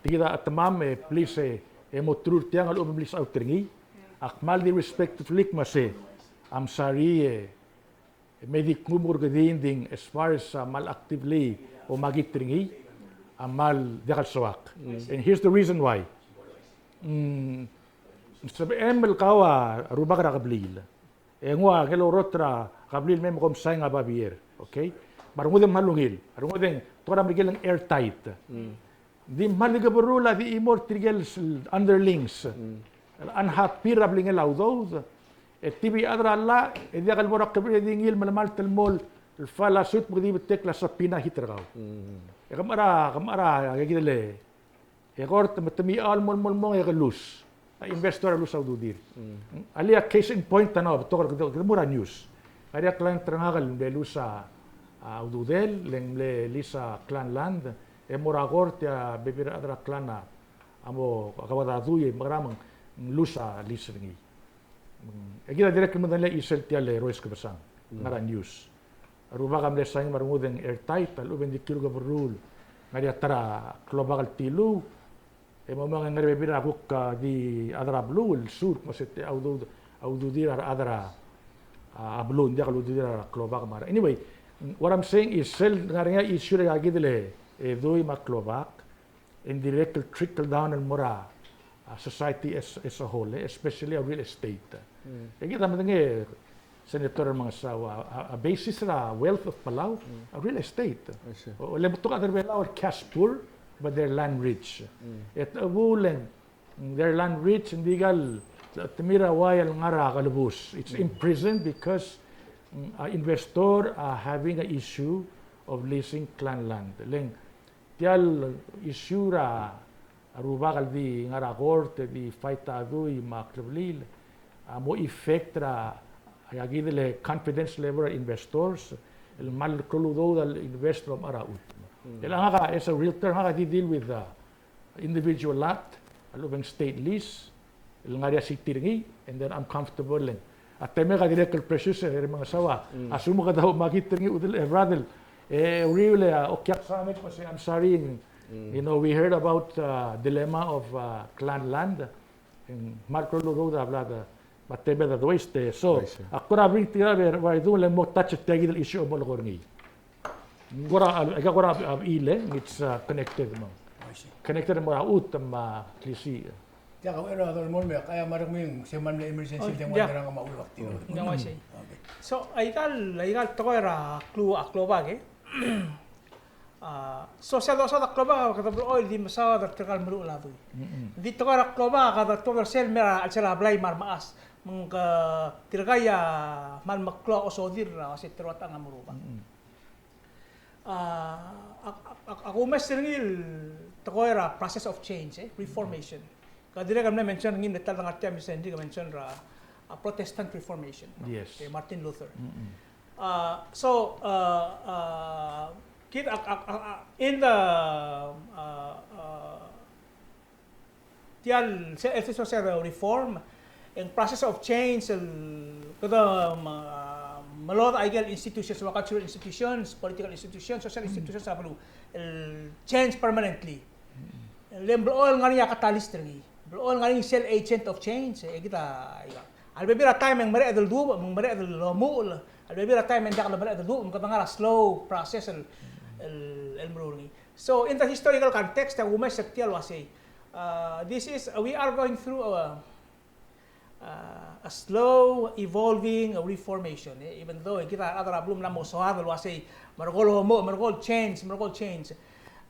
tia kid a chetemam, e, please, e, e mo through er tiang a lechub e mle lease out er ngii. Ak kmal di respectfully kmo uase, I'm sorry, e, me di kmo mo er kede ngii, as far as, a, kmal actively omakit er ngii, a kmal diak el soak. And here's the reason why. Mm, sebechem el kau a rubak er a kebliil, e nguu a ngeleorrot er a kebliil me kom sain a babier, okay? Me a rengud e ng kmal ungil, a rengud e ng tekoi er a Merikel el airtight. Ng di kmal di keberul a di chimo er tirke el underlings el unhappy er a blingel a udoud. E te di chad er a llach e diak el bo er a kebliil e di ngii el melemalt el mo el file a suit me ke di betekl a subpoena hit er kau. E ke mechar a, ke mechar a, e kid el, e kort me te mei el mo, mo, mo, e ke lose. A investor a lose a ududir. Alii, a case in point a ngar er a betok el, kede, kede mo er a news. Ngar er ngii a client er ngak el mle lose a, a ududel, le ng mle lease a clan land, e mo er a kort e a bebil er a rechad er a clan a mo, a kebeked a dui, e mekerang, me ng lose a lease er ngii. E kid a dirrek el medengelii a chisel tia el Rois Kebesang, ngar er a news. A rubak a mle sain me a rengud e ng airtight, a lechub e ng di kiru keberul. Ngar er ngii a ta er a klobak el tiluu, e mo mong e ng ngar er a bebil er a kuk, a, di chad er a beluu el sur, kmo se te a udu-, a ududir a rechad er a, a, beluu, ng diak el ududir a klobak me a re-, anyway, what I'm saying is sel ngar er ngii a issue er a kid el, e, dui me a klobak, e ng dirrek el trickle down el mo er a, a, society as, as a whole, e, especially a real estate. E kid a medengei, Senator Remengesau, a, a, a basis er a wealth of Palau, a real estate. I see. O, le betok a chad er a Belau el cash poor, but they're land rich. E te chebuul e ng, they're land rich, ng di kal, te mei er a uai el ngar er a kelebus. It's imprisoned because, mm, a investor a having a issue of leasing clan land. Le ng tia el issue er a rubak el di ngar er a kort, e di fight a dui me a klebliil, a mo effect er a, a kid el confidence level er a investors, el kmal klou el udoud el invest el omechar a chutem. El ngak a, as a realtor, ngak a di deal with a individual lot, a lechub e ng state lease, el ngar er ngii a city er ngii, and then I'm comfortable, le ng a temek a dirrek el precious, e Remengesau a, a lsekum kede oumakit er ngii a udel, e brother, e uriul e a okiak sa me kmo se, I'm sorry, you know, we heard about, uh, dilemma of, uh, clan land, e ng kmal klou el udoud a bla de, me a temed a dois te. So, I see, ak kora bring tia el, e, bai dul e mo touch er tia kid el issue el mo lekor ngii. Kora, a, aika kora, a, ile, it's, uh, connected mo. I see. Connected mo er a chutem me a klisiich. Tia kau er a Solomon me ak aia me a rengming, se me ng emergency, oh, tia, yeah, kora ngak me a ulak tia. Mm. Yeah, I see. Okay. So, aika el, aika el tekoi er a klu-, a klobak, e. A, so sel dosaod a klobak, kede blechoel di mesaod er tirka el meruul a dui. Mm-mm. Di tekoi er a klobak, kede tuobed er sel mei er a, sel a blai me a remechas. Me ng ke tirka a kmal meklou a osodir er a uase te rua techang a merubak. Mm-mm. A, ak, ak, ak, ak omes er ngii el tekoi er a process of change, e, reformation. Ke dirrek el mle mention er ngii, mle ta el dengar tia, Mister Henry, ke mention er a, a, Protestant Reformation. Yes. Okay, Martin Luther. Mm-mm. A, so, a, a, kid, a, a, a, a, in the, a, a, tia el, se-, el social reform, e ng process of change, el, kede, um, a, melodech aike el institutions, ua cultural institutions, political institutions, social institutions, a beluu, el change permanently. Le ng blechoel ngar er ngii a catalyst er ngii. Blechoel ngar er ngii sel agent of change, e kid a, a lebebil er a taem e ng mereched el duubech, me ng mereched el omuchel, a lebebil er a taem e ng diak lemereched el duubech, me kede ngar er a slow process el, el, el meruul er ngii. So, in the historical context, a kumes er tia el uasei, uh, this is, uh, we are going through a, uh, a slow evolving reformation, e, even though, e, kid a rechad er a beluu a mla mo soad el uasei, merekong el omuchel, merekong el change, merekong el change.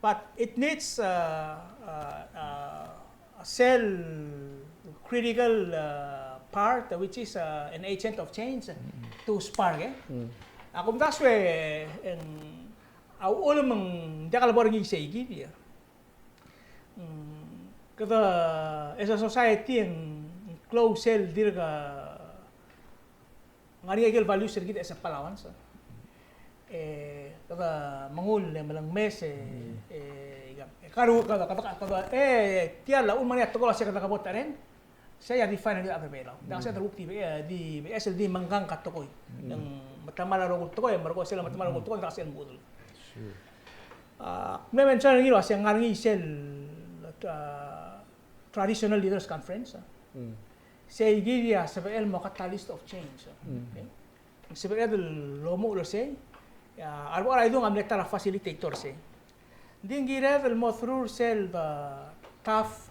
But it needs, uh, uh, uh, a sel critical, uh, part, which is, uh, an agent of change to spark, e. A kumdasu e, e ng a uchul me ng diak lebo er ngii sei kid a. Mm, kede as a society ng klou sel dirk ngar er ngii a ikel values er kid as a Palauans. E, kede mengull e melengmes e, e, ika, e, karu, kede, kede, kede, e, tia el uchul me ng ngar er ngii a tekoi el uasei kede kebot a reng, sei a define er kid a rechad er Belau. Diak sel di, e, di, e, sel di mengkang a tekoi. Ng metemall a rokui el tekoi, me a rokui sel metemall a rokui el tekoi, diak sel mudel. Sure. A, mle mention er ngii el uasei ng ngar er ngii sel, a, Traditional Leaders Conference, a. Sei kid a sebechel el mo catalyst of change, a. Okay? Ng sebeched el omuchel er sei, a, a rebo er a idung a mle ta er a facilitator er sei. Ng di ng kired el mo through er sel the tough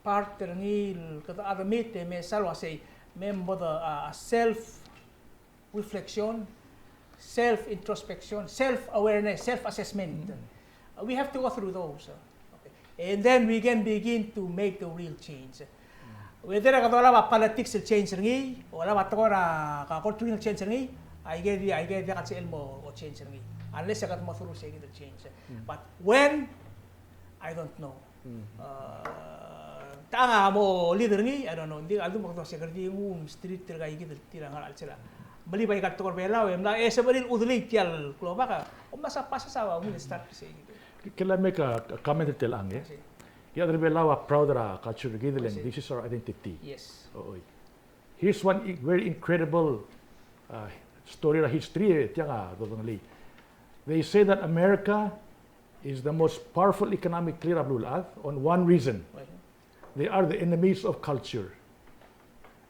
part er ngii el kede admit e mesa el uasei me bo de, a, self reflection, self introspection, self awareness, self assessment. Uh, we have to go through those, uh, okay. And then we can begin to make the real change. Whether kede olab a politics el change er ngii, olab a tekoi er a culture el change er ngii, aike di, aike di diak el sebechel el mo change er ngii. Unless kede mo through sei kid el change. But when, I don't know. A, tang a mo leader er ngii, I don't know. Ng di a ldu me kede ua se kede di nguu msterir tirka ikid el tir a ngar er a chelsel a. Melibai aika el tekoi er a Belau e mla, e sebechir el chudelii tia el klobak a. Kom mla sa pass a ua ungil start er sei kid. Can I make a, a comment er tia el chang, e? Yes. Tia el rechad er a Belau a proud er a culture er kid el, this is our identity. Yes. Oi. Here's one i-, very incredible, uh, story er a history, e tiang a dodengelii. They say that America is the most powerful economic er a beluulechad on one reason. They are the enemies of culture.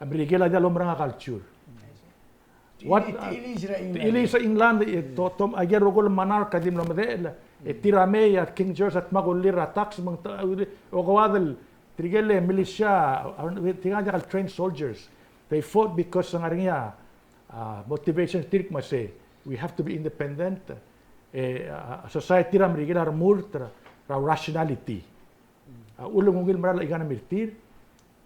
A Merikel a diak lomerang a culture. What, uh, te chiliis er a England, e, to, to, aike el rokui el monarch a di mlo medechel, e tir a mei, a King George a dmak a ullir er a tax, me ng ta, okeua el, tirke el militia, a, tirka a diak el trained soldiers. They fought because ng ngar er ngii a, a, motivation er tir el kmo se, we have to be independent. E, a, a society er a Merikel a remurt er a, er a rationality. A, uchul me ng ungil mera el economy er tir,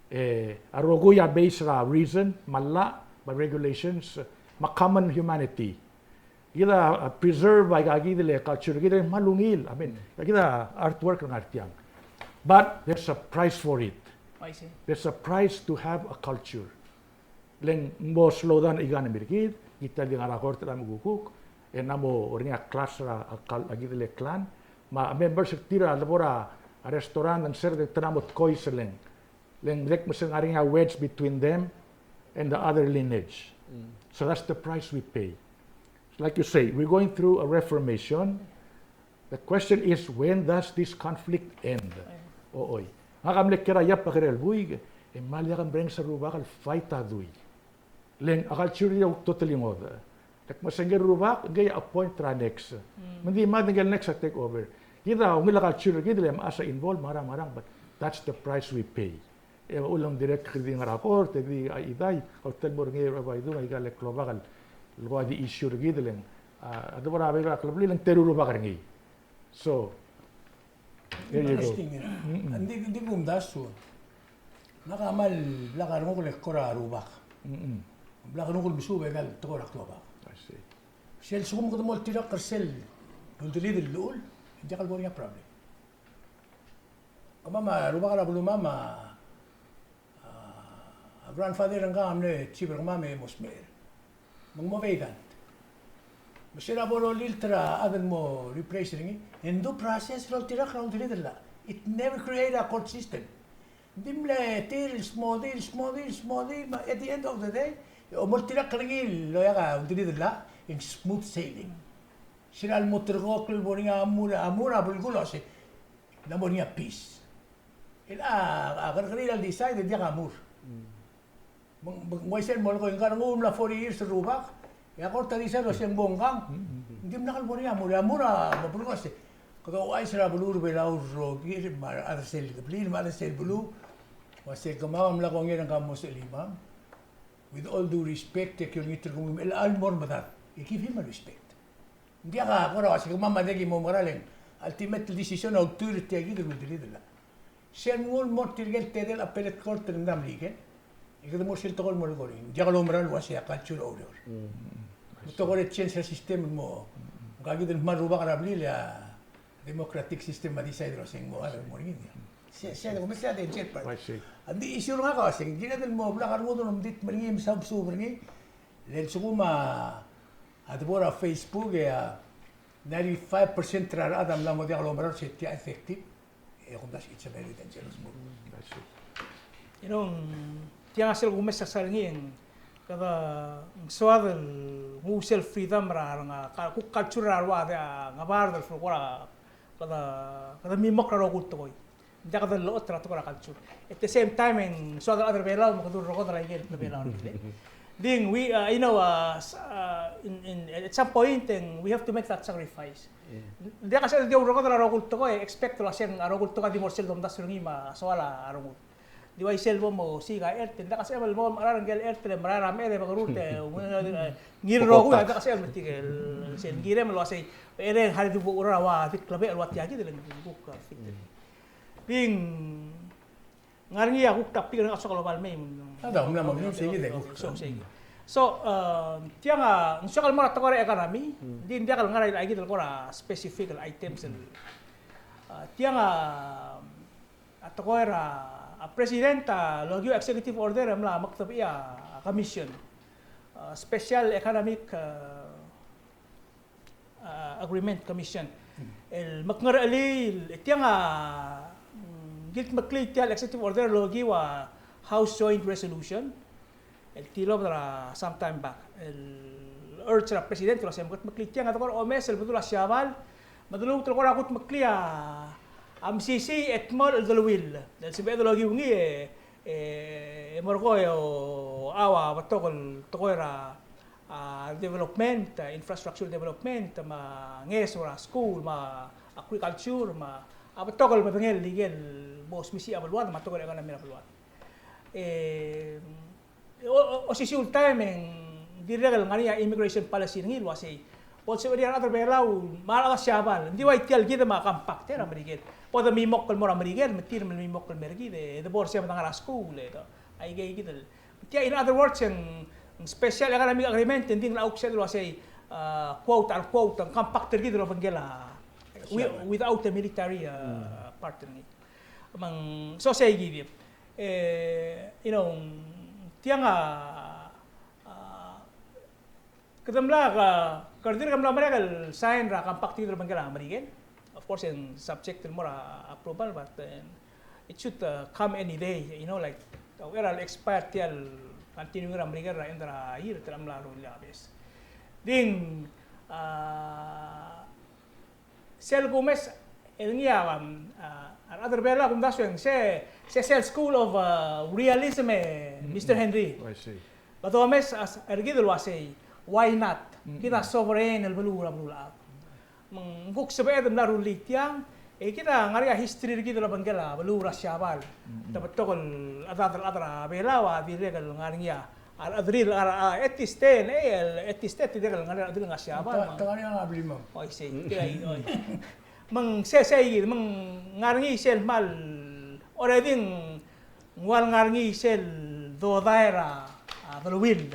e, a rokui a base er a reason, me a llach, me a regulations, me a common humanity. Kid a, a, preserve aika kid el culture, kid a kmal ungil, I mean, kid a artwork el ngar tiang. But there's a price for it. I see. There's a price to have a culture. Le ng mo slow down a economy er kid, kid a di ngar er a kort el mla kukuk, e ng mo er ngii a clash er a, a kal-, a kid el clan, me a members er tir a lebo er a restaurant, ng sel, te ng mo tekoi sel leng. Le ng dirrek me se ng ngar er ngii a wedge between them and the other lineage. So that's the price we pay. Like you say, we're going through a reformation. The question is, when does this conflict end? Oi. Ngak a mle kiei er a Iap a kirel buik, e ng kmal diak a merenges a rubak el fight a dui. Le ng a culture a totally ngodech. Le kmo se ngii el rubak, ngii a appoint er a next. Me ng di mad ngii el next a take over. Kid a ungil a culture er kid el mechas a involve, me a ngerang, me a ngerang, but that's the price we pay. E a uchul me ng dirrek kid a di ngar er a kort, e di a idai, a ultuil el mo er ngii er a bai dung, aika el klobak el, el ko a di issue er kid el, a, a debo er a bai er a kleblil e ng teru el rubak er ngii. So, there you go. Interesting, e. Ng di, ng di kumdasu. Ngak a kmal blak a renguk el eko er a rubak. Blak a renguk el mesuub aika el tekoi er a klobak. I see. Sel lsekum kede mo oltirakl er sel uldelid el llechul, e ng diak el bo er ngii a problem. Kemam a rubak er a belumam a, a grandfather er ngka a mle chief er kemam e mo smecher. Me ng mo vacant. Me se er a bo lolilt er a chad el mo replace er ngii, e ng due process el oltirakl er a uldelid el llach. It never create a court system. Ng di mle tir el smodii, smodii, smodii, me at the end of the day, e omoltirakl er ngii el oeak a uldelid el llach, e ng smooth sailing. Se er a lmuut er a kuk el bo er ngii a mur, a mur a belkul el uase ng mo er ngii a peace. El a, a kerrekeriil a decide e diak a mur. Me ng, me ng uaisei el molekoi, ngka a rengum el mla forty years el rubak, e a kort a decide el uase ng bo ngkang. Ng dimlak el bo er ngii a mur, e a mur a mo belkul el uase, kede ouchais er a beluu er a Belau el rokir, me a rechad er sel kebliil, me a rechad er sel beluu, uase kemam a mla kongei er ngka el mo sechelimam. With all due respect, e ki olengit er kemam el chelecha el mo er medad. E give him a respect. Ng diak a kora uase kemam a diak ki mo mekerang, le ng ultimate decision a ultuil er tia kid el uldelid el llach. Sel mnguu el mo er tirke el tedei el appellate court el mla Merikel, e kede mo er sel tekoi el mo er ngii. Ng diak loumera el uase a culture a oureor. Me te kora change er a system el mo, ng Aki di kmal rubak er a blil e a democratic system a decide el uasei ng mo, a, mo er ngii. Se, se, ko mesa a danger part. I see. Ng di issue er ngak a uasei, ng kired el mo blak a rengud el omdit me er ngii, me saub, saub er ngii. Le lsekum a, a debo er a Facebook e a ninety-five percent er a rechad a mla mo diak lomerael se tia effective. E kumdasu it's a very dangerous move. Mm, I see. You know, tiang a sel kumes a sal ngii e ng kede ng soad el nguu sel freedom er a, er a, ka, kuk culture er a rua, a Ngebard el furko er a, kede, kede mimokl er a rokui el tekoi. Ng diak kede llechot er a tekoi er a culture. At the same time, e ng soad el chad er a Belau me kede ulerekodel aike el Belau er kid. Ng di we, uh, you know, uh, s-, uh, in, in, at some point, e ng we have to make that sacrifice. Ng diak a sebeched el di ourekodel a rokui el tekoi, expect el uasei a rokui el tekoi a di mo er sel domdasu er ngii me a soal a rengud. Di uaisei el bo mosiik a chert, ng diak a sebeched el bo mechar a ngike el chert el merael er a meched e mekerurt e ngii el rokui, a diak a sebeched el metik el sel kirem el uasei, e le ng harau di bo er a ua di klebech el ua tia kid el ng kuk, uh, fit. Ng di ng Ngar er ngii a kuk topic er ngak a soak el oba el mei. A, da, ng mla mo mei, sei kid e kuk. So, sei kid. So, uh, tiang a, ng soak el mo er a tekoi er a economy, ng di ng diak el ngar er a ikid el kora specific el items el. Uh, tiang a, a tekoi er a, a president a lokiu a executive order e mla mekdebechii a commission. Uh, special economic, uh, uh, Agreement Commission. El mekngerchelii, tiang a, mm, ng kildmeklii tia el executive order el okiu a House Joint Resolution el tilobed er a sometime back. El urge er a president el uasei mekngit el meklii tiang a de kora omes el bedul a Siabal, me de lmuut el kora kudmeklii a, a mesisiich e dmolech el deleuill. El sebeched el okiu ngii e, e, e merekong e, o, a ua betok el tekoi er a a, development, a, infrastructure development, me a ngeso er a school, me a agriculture, me a betok el bedengel el ikel bo smisichii a beluad, me a tekoi er a economy er a beluad. E, o, o, osisiu el taem e ng dirrek el ngar er ngii a immigration policy er ngii el uasei, bo lsebechir a rechad er a Belau, me a rechad er a Siabal, ng di ua tia el kid me a compact er a Merikel. Bo de mimokl el mo er a Merikel, me tir me mimokl el mer kid, e de bo er sei me de ngar er a school, e, aike kid el Tia, in other words, e ng special economic agreement, e ng di ng locha kuk sebeched el uasei, a, quote unquote, compact er kid el obengkel a, wi-, without a military, a, part er ngii. Me ng, so sei kid. E, you know, tiang a, a, kede mla, a, kede dirk mla merek el sign er a compact er kid el obengkel a Merikel. Of course, e ng subject el mo er a approval, but, e, it should, uh, come any day, you know, like, a uchei er a le expire tia el continuing er a Merikel er a end er a year, te mla rullii a bes. Ng di, uh, sel kumes el ngii a, um, uh, a rechad er a Belau a kumdasu e ng se, se sel school of, uh, realism e Mister Henry. I see. Kede omes a s-, er kid el uasei, why not? Kid a sovereign el beluu er a beluulechad. Me ng kuk sebeched el mla rullii tiang, e kid a ngar er ngii a history er kid el obengkel a beluu er a Siabal. Te betok el chedad el chad er a Belau a dirrek el ngar er ngii a rechederir, a, a, at this day, e, el, at this day, dirrek el ngar er ngii a rechederir el ngar er a Siabal. Te, me te ngar er ngii a blimem. Oi, sei, kid a, oi. Me ng se, sei kid, me ng ngar er ngii sel kmal, already ng ng ua le ngar er ngii sel dodai er a, a, deleuill.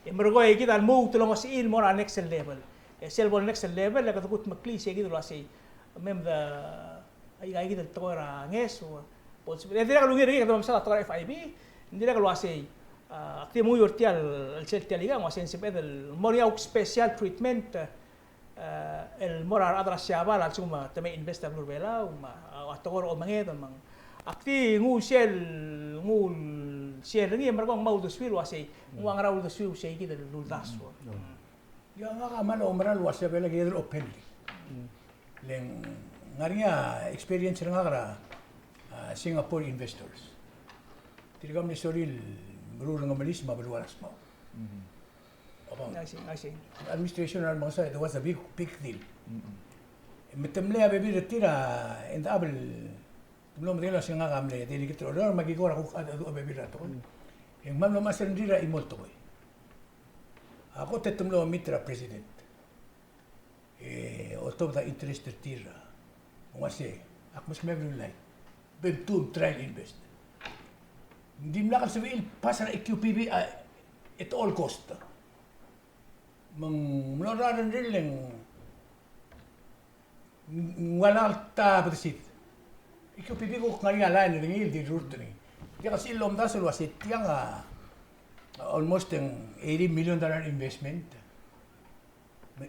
E merekong e kid a lmuut el ongesechii el mo er a next level. E sel bo el next level, e kede kudmeklii sei kid el uasei, me mei de, aika kid el tekoi er a ngeso, bo lsebeched, e dirrek el ungil er ngii, kede mesa a tekoi er a F I B, ng dirrek el uasei, a, ak di menguiu er tia el, sel tia el ikang, uasei ng sebeched el mo er ngii a kuk special treatment, e, el mo er a rechad er a Siabal a lsekum te mei invest er a beluu er a Belau, me a, a tekoi er a omenged, me ng, ak di nguu sel, nguu sel er ngii, e merekong me a uldesuir el uasei, ng ua ngera uldesuir sei kid el uldasu. Ia ngak a kmal oumera el uasei a Belau a kired el open. Le ng ngar er ngii a experience er ngak er a, a, Singapore investors. Tirka mle sorir el meruul er a Ngemelis me a beluu er a Smau. Obang. I see, I see. Administration er a Remengesau, there was a big, big deal. Me te mlei a bebil er tir a, e ng diak el, te mlo medengei el uasei ngak a mle delegate er a Oreor, me aki kora kuk a, a, a bebil er a tekoi. E ng kmal mlo mechas er ngii a chimo el tekoi. A kot e te mlo meet er a president. E, oltobed a interest er tir a. Ng uasei, ak meskemiu a beluulai. Bem tum try el invest. Ng dimlak el sebechir el pass er a E Q P B a, at all cost. Me ng mlo er a rengrir e ng Ng ua ngak el ta bedesid. E Q P B a kuk ngar er ngii a line er ngii el di rurt er ngii. Diak sel lomdasu el uase tiang a almost ng eighty million dollar investment.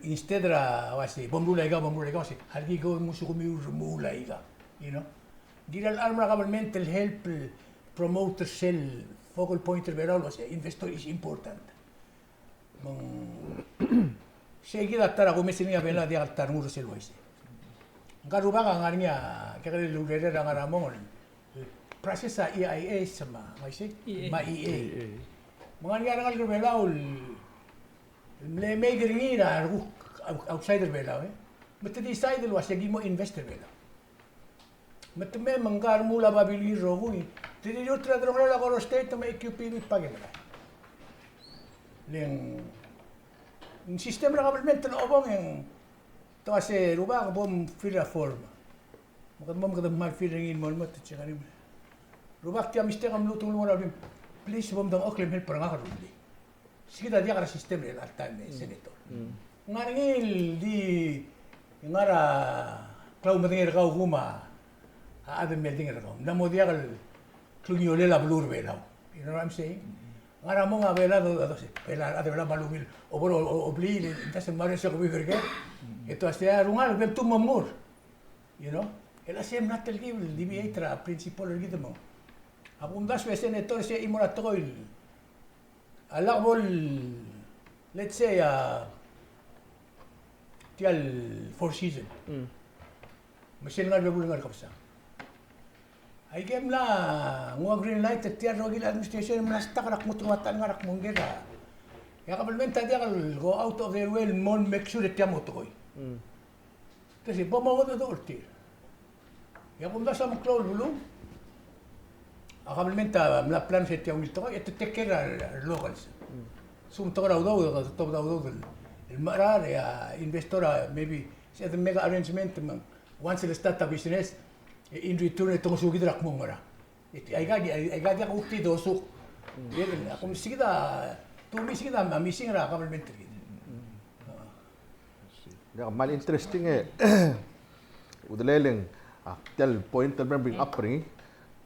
Instead er a uase bo mruul aika, bo mruul aika, uase a leki ko mo lsekum e remuul aika, you know. Ng kirel a rechad er a government el help el promote er sel focal point er Belau el uase investor is important. Me ng sei kid a ta er a kumes er ngii a Belau a diak el ta er a nguu er sel uaisei. Ngka el rubak a ngar er ngii a kekerei el urerel a ngar er a mong el process a E I A me a, me a isei? E A. Me a E A. E A. Me ng ngar er ngii a rengalek er Belau el mle make er ngii er a rekuk outside er Belau, e. Me te decide el uase ki mo invest er Belau. Me te mei me ngka el remuul a babilngir el rokui. Te di rurt er a delongelel a Koror State me a E Q P me a Pakemerang. Le ng system er a government el obong e ng te uase rubak bo mfill er a form. Me kede mo, me kede kmal fill er ngii el mo, mo te check er ngii. Rubak, tia mistake a mluut el mo er a blim. Please bo mdengchokl e mei el bo er ngak el rullii. Sei kid a diak er a system er chelecha el taem e senator. Ng ngar er ngii el di ngar er a klaumedengei er kau kum a chad el me oldingel er kau. Ng mla mo diak el klungiolel a beluu er Belau. You know what I'm saying? Ngar er a mong a Belau a do, do, Belau, a Belau me a ungil, o bo, o, o, obliil, e ng ta se mle se ko biker ke. E te uase a rengalek, bem tu mo mngur. You know? E le sei a mla telkib el deviate er a principle er kid me ng. A kumdasu e senator se chimo er a tekoi el a lak bo el, let's say, a, tia el Four Season. Mm. Me sel ngar er a bebul ngar er a Kebesang. Aike el mla nguu a green light er tia el rokui el administration el mla stuck er a kmo te ua ta el ngar er a kmo ngera. E a government a diak el go out of their way el mo make sure e tia mo tekoi. Mm. Te sei, bo mo udoud er tir. E a kumdasu a meklou el beluu, a government a mla plan se tia ungil tekoi, e te take care er a re locals. Lsekum tekoi er a udoud, e te tobed a udoud el, el mecherar, e a investor a maybe se te make arrangement me ng once el start a business, e in return e te ngosukid er a kmo ng ngerang. Aika, aika diak kuk di dosuk. Aika, a kumdasu kid a, to me sei kid a missing er a government er kid. Ng kmal interesting e udelel e ng, a, tia el point el mle bring up er ngii,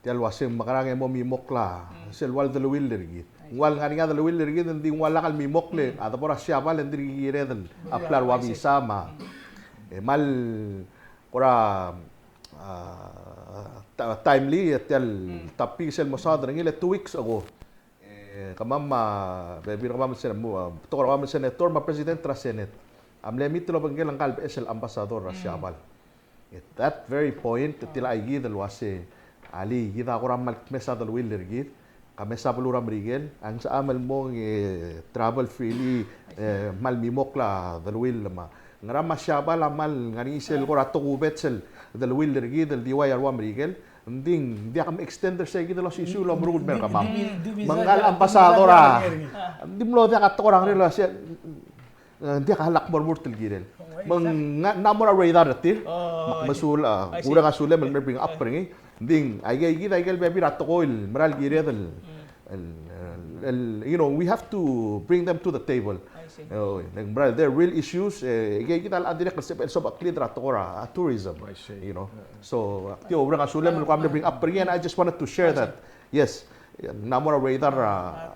tia el uase ng mekerang e mo mimokl a sel ua el deleuill er kid. Ng ua el ngar er ngii a deleuill er kid, ng di ng ua lak el mimokl e a debo er a Siabal e ng dirk kired el apply er a ua visa me a. E kmal kora, a, ta-, timely e tia el topic sel mo saod er ngii el two weeks ago. E, kemam a, bebil er kemam el sen-, mo, a, betok er kemam el senator me a president er a Senate a mle meet el obengkel ngka el beches el ambassador er a Siabal. At that very point, tia el aikid el uase, alii, kid a kora kmal kmes a deleuill er kid, ka mesa beluu er a Merikel, a ng sebecham el mong e travel freely, e, kmal mimokl a deleuill me a. Ngera me a Siabal a kmal ngar er ngii sel kora tokubets el deleuill er kid el di ua er a rua Merikel, Ng di, ng diak mextend er sei kid el osisiu el omeruul el mer kemam. Me ngka el ambassador a, ng di mlo diak a tekoi er a ngerel a sei, e, ng diak a lak mo remurt el kirel. Me ng, ng mla mo er a radar er tir. Me a, mesulang, a, kureng a sulem el mle bring up er ngii. Ng di, aike, aike kid, aike el bebil er a tekoi el mera el kired el, el, el, el, you know, we have to bring them to the table. They're real issues, e, aike kid a dirrek el sebechel el sobecheklid er a tekoi er a tourism, you know. So, ak di oureng a sulem el kora mle bring up er ngii, and I just wanted to share that. Yes, ng mla mo er a radar a,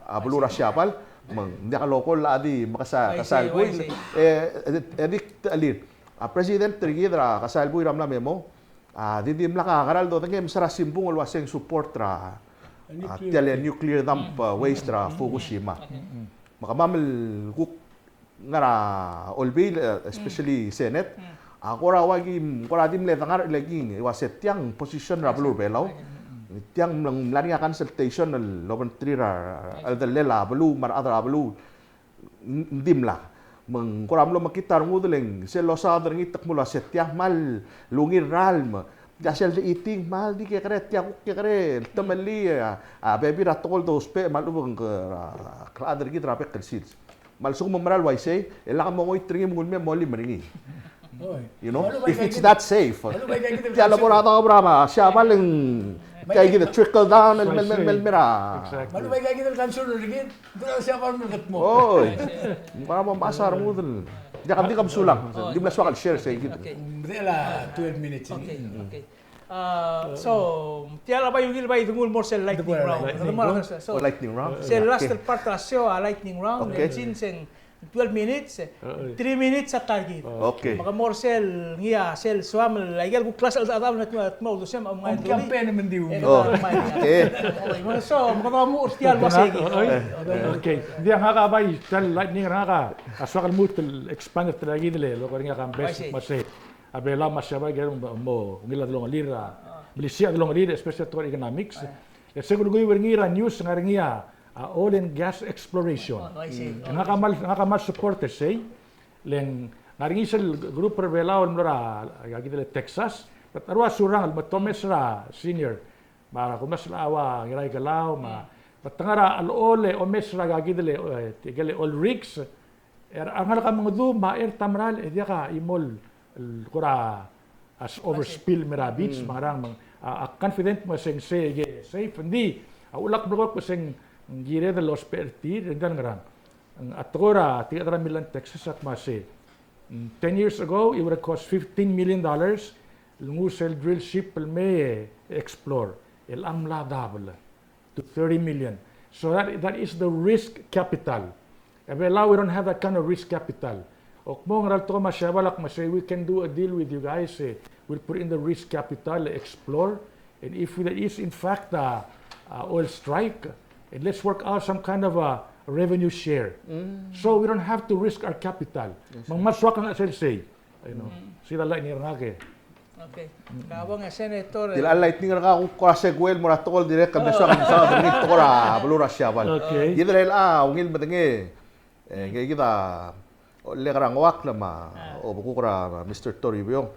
a beluu er a Siabal, me ng diak local a di mekesai, kesai el buil. E, e, e dik, a president er kid er a kesai el buil a mla memo, a di dimlak a kora el dodengei e mesa er a simbung el uaseng support er a, a, tia el nuclear dump, a, waste er a Fukushima. Me kemam el kuk ngar er a Olbiil, e, especially Senate, a kora ua ki, kora di mle dengar el king, e uase tiang position er a beluu er a Belau. Tiang ng mla er ngii a consultation el obengterir a, a, cheldellel a beluu me a rechad er a beluu. Ng, ng dimlak. Me ng kora mlo mekngit a rengud el ng sel losaod er ngii te kmo el uase tiang kmal ungil ralm. Tia sel de eating, kmal di kekerei, tia kuk kekerei el temellii a, a bebil er a tekoi el dousbech me a lechub e ng, a, klechad er kid er a bek el sils. Me a lsekum ng mera el uaisei, e lak mongoit er ngii me ng ulemei e molim er ngii. You know, if it's that safe. Tia el bo er a daob er a Siabal e ng tia kid el trickle down el mei, mei, mei, mei er a. Oi. Ng kora mo mechas a rengud el Diak, di ka mesulang. Di mla soak el share sei kid. Okay. Mdechel a twelve minutes. Okay, okay. Uh, so, tia el bai ungil bai dengul mo er sel lightning round. Lightning round. So, oh, lightning round. Sel last part er a show a lightning round. Okay. Ng sel twelve minutes, three minutes a target. Okay. Me ke mo er sel ngii a sel soam el aike el kuk class el chad me te mo uldesuem a mo ngai. Campaign me ng di ungil. Oh. Okay. So, me ke mo er tia el ua sei. Okay. Ng di ngak a bai tia el lightning er ngak a soak el lmuut el expand er tia kid el, el kora ngii a campaign me sei. A Belau me a Siabal a kirel mo ungil a delongelir, a, melisiich a delongelir, especially toward economics. E se kulekoi er ngii er a news, ngar er ngii a, a oil and gas exploration. Oh, I see. E ngak a kmal, ngak a kmal support er sei, le ng ngar er ngii sel group er a Belau el mlo er a, a, kid el Texas, but a rua Surangel, me Thomas er a senior, me a Kumas el Awa, Ngiraikelau, me a, but te ngar er a, a oil e omes er a kid el, e, tirke el oil rigs, er a ngalek a mengedu me a er ta merael e diak a chimo el kora a se overspill el mei er a beach, me a ngerang, me ng, a, a confident me se ng sei, e safe, ng di, a ulak blekok me se ng kired el ousbech er tir, e ng di a ngerang. A tekoi er a, tirke el chad er a Midland, Texas a kmo sei. Mm, ten years ago, it would have cost fifteen million dollars, el nguu sel drill ship el mei e explore. El ng mla double to thirty million. So that, that is the risk capital. E Belau, we don't have that kind of risk capital. Ak mo ngar er a tekoi me a Siabal a kmo sei, we can do a deal with you guys, eh, we'll put in the risk capital, explore, and if there is in fact a, a oil strike, and let's work out some kind of a revenue share. Mm. So we don't have to risk our capital. Yes, sir. Me ng kmal soak a ngar er sel sei. You know, sei a lightning er ngak e. Okay. Ka bong e Senator. Tia el lightning er ngak a kuk kora segue el mo er a tekoi el dirrek el mle soak el mesaod er ngii el tekoi er a beluu er a Siabal. Okay. Kid el, a, ungil medengei, e, ngike kid a, le kora ngoakl me a, obekuk er a Mister Toribiong.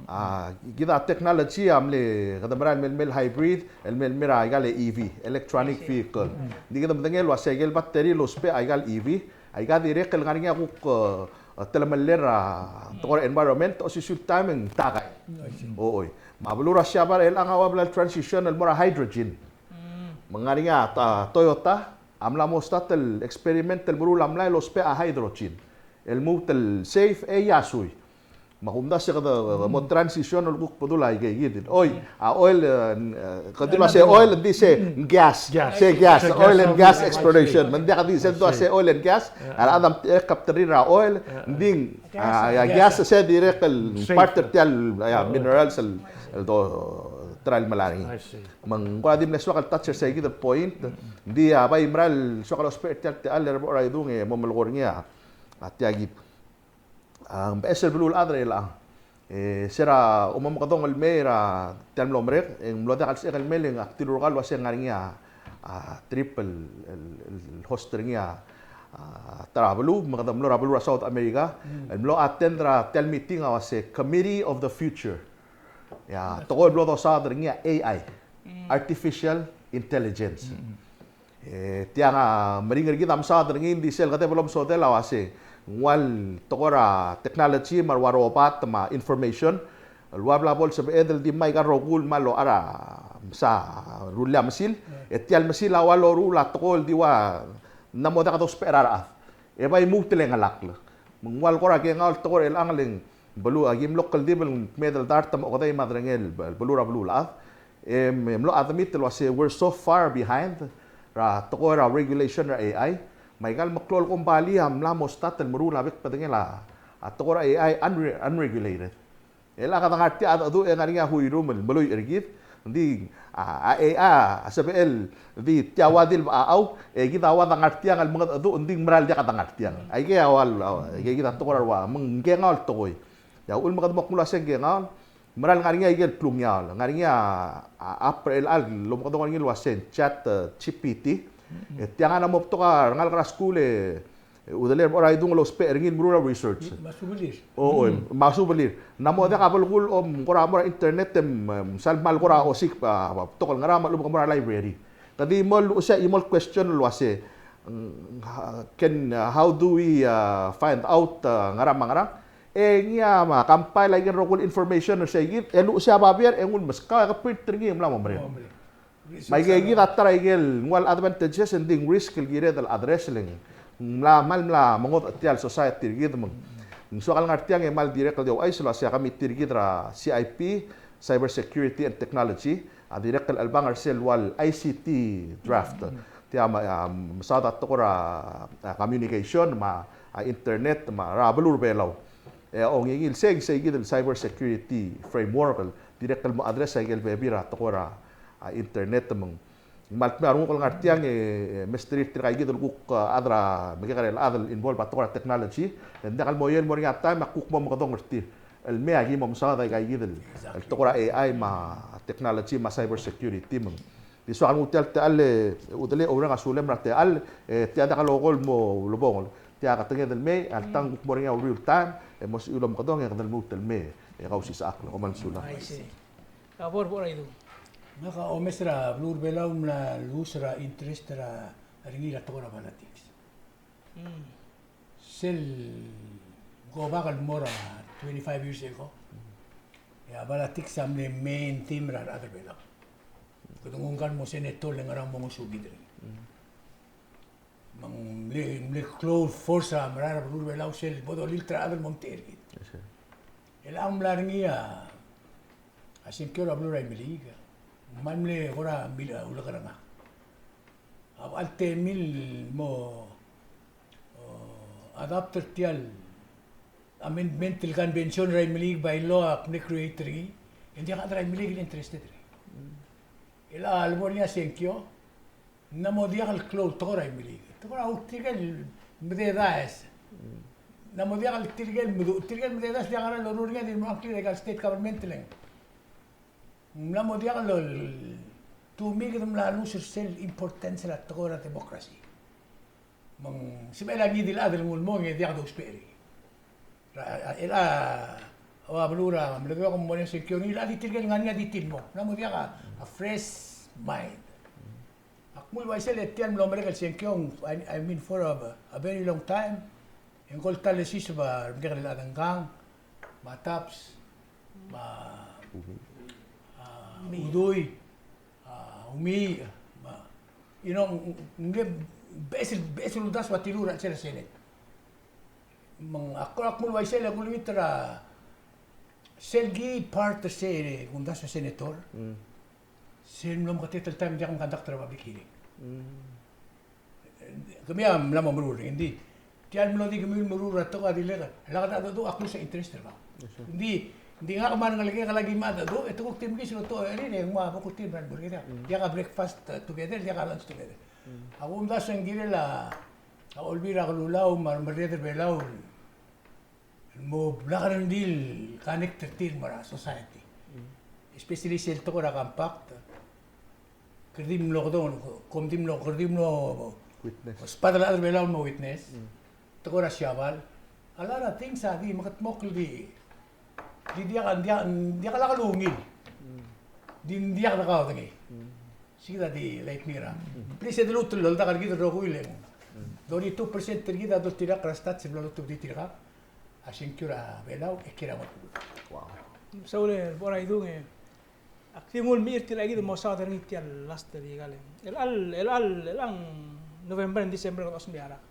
A, kid a technology a mle, kede mera el mei el hybrid, el mei el mei er a ikal E V, electronic vehicle. Ng di kede medengei el ua se ikel battery el ousbech a ikal E V, a ika dirrek el ngar er ngii a kuk, e, telemellel er a tekoi er a environment, osisiu el taem e ng takai. Oi. Me a beluu er a Siabal er chelechang a ua bla el transition el mo er a hydrogen. Me ng ngar er ngii a, a Toyota a mla mo start el experiment el meruul a mlai el ousbech a hydrogen el lmuut el safe e iasui. Me a kumdasu e kede mo transition el kuk bedul a ike kid. Oi, a oil, e, kede dilu el ua se oil, ng di se ng gas. Gas. Se gas, oil and gas exploration. Me ng diak di se, ng di ua se oil and gas. A rechad a mterekl a bterir er a oil, ng di, a, a gas se dirrek el part er tia el, a, minerals el, el do, try el melai er ngii. Me ng kora di mle soak el touch er sei kid el point. Ng di a bai mera el soak el ousbech er tia el techall el bo er a idung e mo melekoi er ngii a, a tia kid. A, ng beches el beluulechad er chelechang. E, se er a omekedong el mei er a tia el mlo merek, e ng mlo diak el sebechek el mei, le ng ak dilu er kau el ua se ng ngar er ngii a, a trip el, el, el host er ngii a, a, ta er a beluu, me kede mlo er a beluu er a South America, el mlo attend er a tia el meeting a ua se Committee of the Future. Ia, tekoi el mlo dosaod er ngii a A I, Artificial Intelligence. E tiang a meringel er kid a mesaod er ngii, ng di sel kede bo lomesodel a ua se ng ua el tekoi er a technology me a ua robot me a information el ua bla bo lsebeched el di mei aika el rokui el mla locha er a mesa rullii a mesil. E tia el mesil a ua loruul a tekoi el di ua ng mo diak dousbech er a rechad. E bai lmuut el chengelakl. Me ng ua el kora kengaol el tekoi er chelechang, le ng beluu, aki mlo kldibel el kmeed el dart me a okedei me a derengel el beluu er a beluulechad. E mlo admit el ua se we're so far behind er a tekoi er a regulation er a A I. Me aika el meklou el kombalii a mla mo start el meruul a bek el bedengel a tekoi er a A I unre-, unregulated. E le kede ngar tia a cheldecheduch e ngar er ngii a huirum el meluich er kid. Ng di a, a, e, a, a sebechel di tia ua di el bechachau, e kid a ua de ngar tiang el mengedecheduch, ng di ng mera el diak de ngar tiang. Aike a ua, aike kid a tekoi er a ua, me ng kengaol el tekoi. Ia uchul me kede mo kmo ua se ng kengaol, mera el ngar er ngii a ikel klungiaol. Ngar er ngii a, a, app er chelechang el omekedong er ngii el ua se ng Chat, e, G P T. E tiang a mla mo betok a rengalek er a skuul e, e, udelel er a idung el ousbech er ngii el meruul a research. Me a subelir. O, o, me a subelir. Ng mo diak a belkul el om kora mo er a internet e, em, sal kmal kora osiik a, a, betok el ngerang me a lechub e ke mo er a library. Kede di mo luchesii a chimo el question el ua se, mm, ha-, can, uh, how do we, uh, find out, uh, ngerang me a ngerang? E ngii a, me a compile a ikel rokui el information er sei kid, e luchesii a babier, e nguu el meskau, e ke print er ngii e mla mo merek. Mo merek. Me aike kid a ta er a ikel ngua el advantages, e ng di ng risk el kired el address le ng mla, kmal mla mengodech tia el society er kid me ng Ng soak el ngar tiang e kmal dirrek el di ouchais el uasei a committee er kid er a C I P, Cyber Security and Technology, a dirrek el chelebangel er sel ua el I C T draft. Tia me a, a, mesaod a tekoi er a, a, communication, me a, a, internet, me a, er a beluu er a Belau. E a ongingil sei, sei kid el cyber security framework, el dirrek el mo address a ikel bebil er a tekoi er a, a, internet me ng Ng kmal dmeu a renguk el ngar tiang e, e, mesterir tirka ikid el kuk, a, chad er a, mekekerei el chad el involve a tekoi er a technology. E ng diak el mo iei el mo er ngii a taem a kuk mo mekedong er tir. El mei a ki mo mesaod a ika ikid el, el tekoi er a A I me a technology me a cyber security me ng. Di soak el nguu tia el techall e, Udelei, oureng a sulem er a techall, e, tia diak loko el mo ulebongel. Tia ketenged el mei, a le tang kuk mo er ngii a uriul taem, e mo sebechir el omekedong e kede lmuut el mei, e kausisechakl, kom kmal mesulang. I see. Ka bo er a bo er a idung. Ngak a omes er a beluu er a Belau el mla lose er a interest er a, er ngii er a tekoi er a politics. Mm. Sel go back el mo er a twenty-five years ago. E a politics a mle main theme er a rechad er a Belau. Kede nguu ngkal mo senator le ngerang mo ngosukid er ngii. Mm. Me ng mle, mle klou el force a merael er a beluu er a Belau sel bo dolilt er a chad el mo omtechei er kid. Yes, sir. Chelechang ng mla er ngii a, a sengkio er a beluu er a Imeliik. Me ng mle kora mil, a, ulekera ngak. A bo el temel el mo, o, adopt er tia el amendment el convention er a Imeliik bylaw a mle create er ngii. E ng diak a chad er a Imeliik el interested er ngii. Mm. Chelechang a lebo er ngii a sengkio, ng mla mo diak el klou el tekoi er a Imeliik. Tekoi er a tirke el mededaes. Mm. Ng mla mo diak el tirke el medu-, tirke el mededaes diak a loruul er ngii a di mo ngklir er a ikal state government el ng. Ng mla mo diak el, to me kede mla lose er sel importance er a tekoi er a democracy. Me ng sebechel a ngii di el chad el nguu el mong e diak dousbech er ngii. Er a, a, a, a, ua beluu er a Melekeok me ng mo er ngii a sengkio er ngii, el chad di tirke el ngar er ngii a di tir el mong. Ng mla mo diak a, a fresh mind. Ak mle uaisei e tia el mlo merek el sengkio, I, I mean for a, a very long time. E ng ko el ta el lesiseb a remekekerei el chad, Ngkang, me a Taps, me a, a, Udui, a, Umiich, me a, you know, ng, ng, ng beches el, beches el uldasu a tiluu er a chelsel a Senate. Me ng ak, ak mle uaisei e kulengit er a sel key part er se el kumdasu a senator. Mm. Sel mlo meketeketang el taem e ng diak el conduct er a public hearing. Mm. Kemiu a mla mo meruul er ngii, ng di. Tia el mlo di kemiu el meruul er a tekoi a di le, lak dedu, ak lose a interest er kau. Yes, sir. Ng di, ng di ngak me a rengelekek a lak ki mad dedu, e te kuk di mekiis el otochel er ngii, e ng mo a bo kuk di mera el mo er ngii. Mm. Diak a breakfast, uh, together, diak a lunch together. Mm. A kumdasu e ng kirel a, a Olbiil er a Kelulau me a Remerreder er a Belau el mo blak a rengrir el connect er tir me a society. Mm. Especially sel tekoi er a compact. Kede di mlo kedong, kom di mlo, kede di mlo witness. Sbadel a rechad er a Belau el mo witness. Mm. Tekoi er a Siabal. A lot of things a di mekedmokl di, di diak, diak, diak lak lungil. Mm. Di diak dekaudengei. Mm. Sei kid a di late mirror. Mm. Please, e de lmuut el oldak er kid el rokui el ng. Mm. Thirty-two percent er kid a doltirakl er a stats el bla lotobedii tirka. A sengkio er a Belau, e kiei er a ngodech. Wow. Saul e, bo er a idung e. Ak di nguu el mechir tirka kid el mo saod er ngii tia el last er a ikal. El chelecha el, el chelecha el, el chelecha el November and December kede osmechii a rak.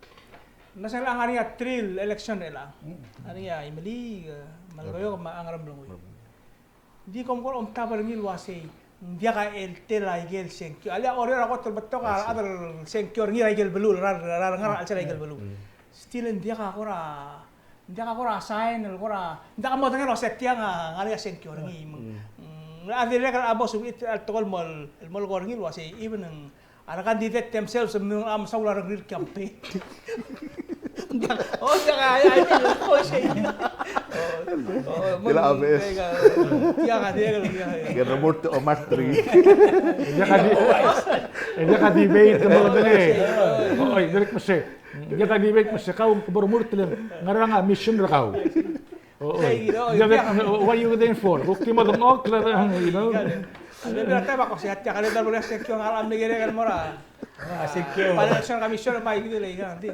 Ng di sel chelecha ng ngar er ngii a three el election er chelechang. Mm. Ngar er ngii a Imeliik, e, Melekeok me a Ngeremlengui. Ng di kom kora omtab er ngii el uasei, ng diak a eltel a ikel sengkio. A lea Oreor a kot el betok a rechad el sengkio er ngii er a ikel beluu, er a, er a, er a, er a chelsel a ikel beluu. Mm. Still ng diak a kora, ng diak a kora sign el kora, ng diak a modengei el uasei tiang a ngar er ngii a sengkio er ngii. Mm. Mm, a dirrek el a bo sebechir el tekoi el mo, el mo lekoi er ngii el uasei, even ng a re candidate themselves, me ng mesaul a rengrir el campaign. Ng diak, o, ng diak a, a, a, o, sei. O, o, me ng, a, tiang a, tiang a, tiang a. Ke remurt o mastery. Ng diak a di-, ng diak a debate, me ng, e. O, oi, dirrek me se. Ng diak a debate me se kau, ke bo remurt el ngerang a mission er kau. O, o. Sei, you know, yeah. What are you waiting for? Kuk di mo dengchokl, you know? Maybe a taem a ko se a tia kede dal bo le sengkio, ngar er a mekekerei el mo er a. Ah, sengkio. Para election commission me a ikid el, ikang, di.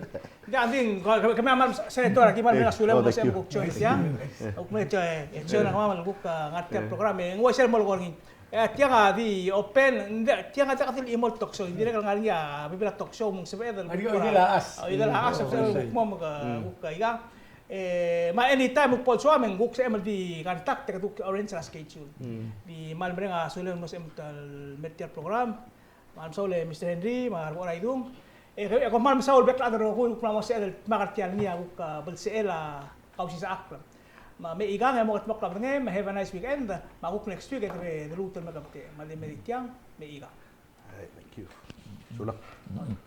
Di, di, ko, ke, kemiu a kmal senator, aki kmal mera sulang, oh, thank you, kuk join, yeah. Kuk mera join, e, join er kemam el kuk, ah, ngar tia el program, e, ng uaisei el mo lekoi er ngii. E, tiang a di open, ng di, tiang a diak di el chimo el talk show, ng dirrek el ngar er ngii a bebil a talk show, me ng sebeched el kuk, a, idel a chas, a, idel a chas, sebeched el kuk mo, me ke, kuk, ikang. E, me a anytime kuk bo lsoam e ng kuk sebechem el di contact e kede kuk arrange er a schedule. Di kmal mereng a sulem el mo sebechem el mer tia el program. Me kmal mesaul e Mister Henry, me a Reboraidung. E, e kom kmal mesaul bek el chad el rokui el kuk mla mo sebeched el dmak er tia el ngii a kuk, a, belsechel a Kausisechakl. Me, me ikang e mo kedmokl a bedengem, me have a nice weekend, me a kuk next week e de, de lmuut el mei er kemam. Me a di mei er tiang, me ikang. All right, thank you. Sulang.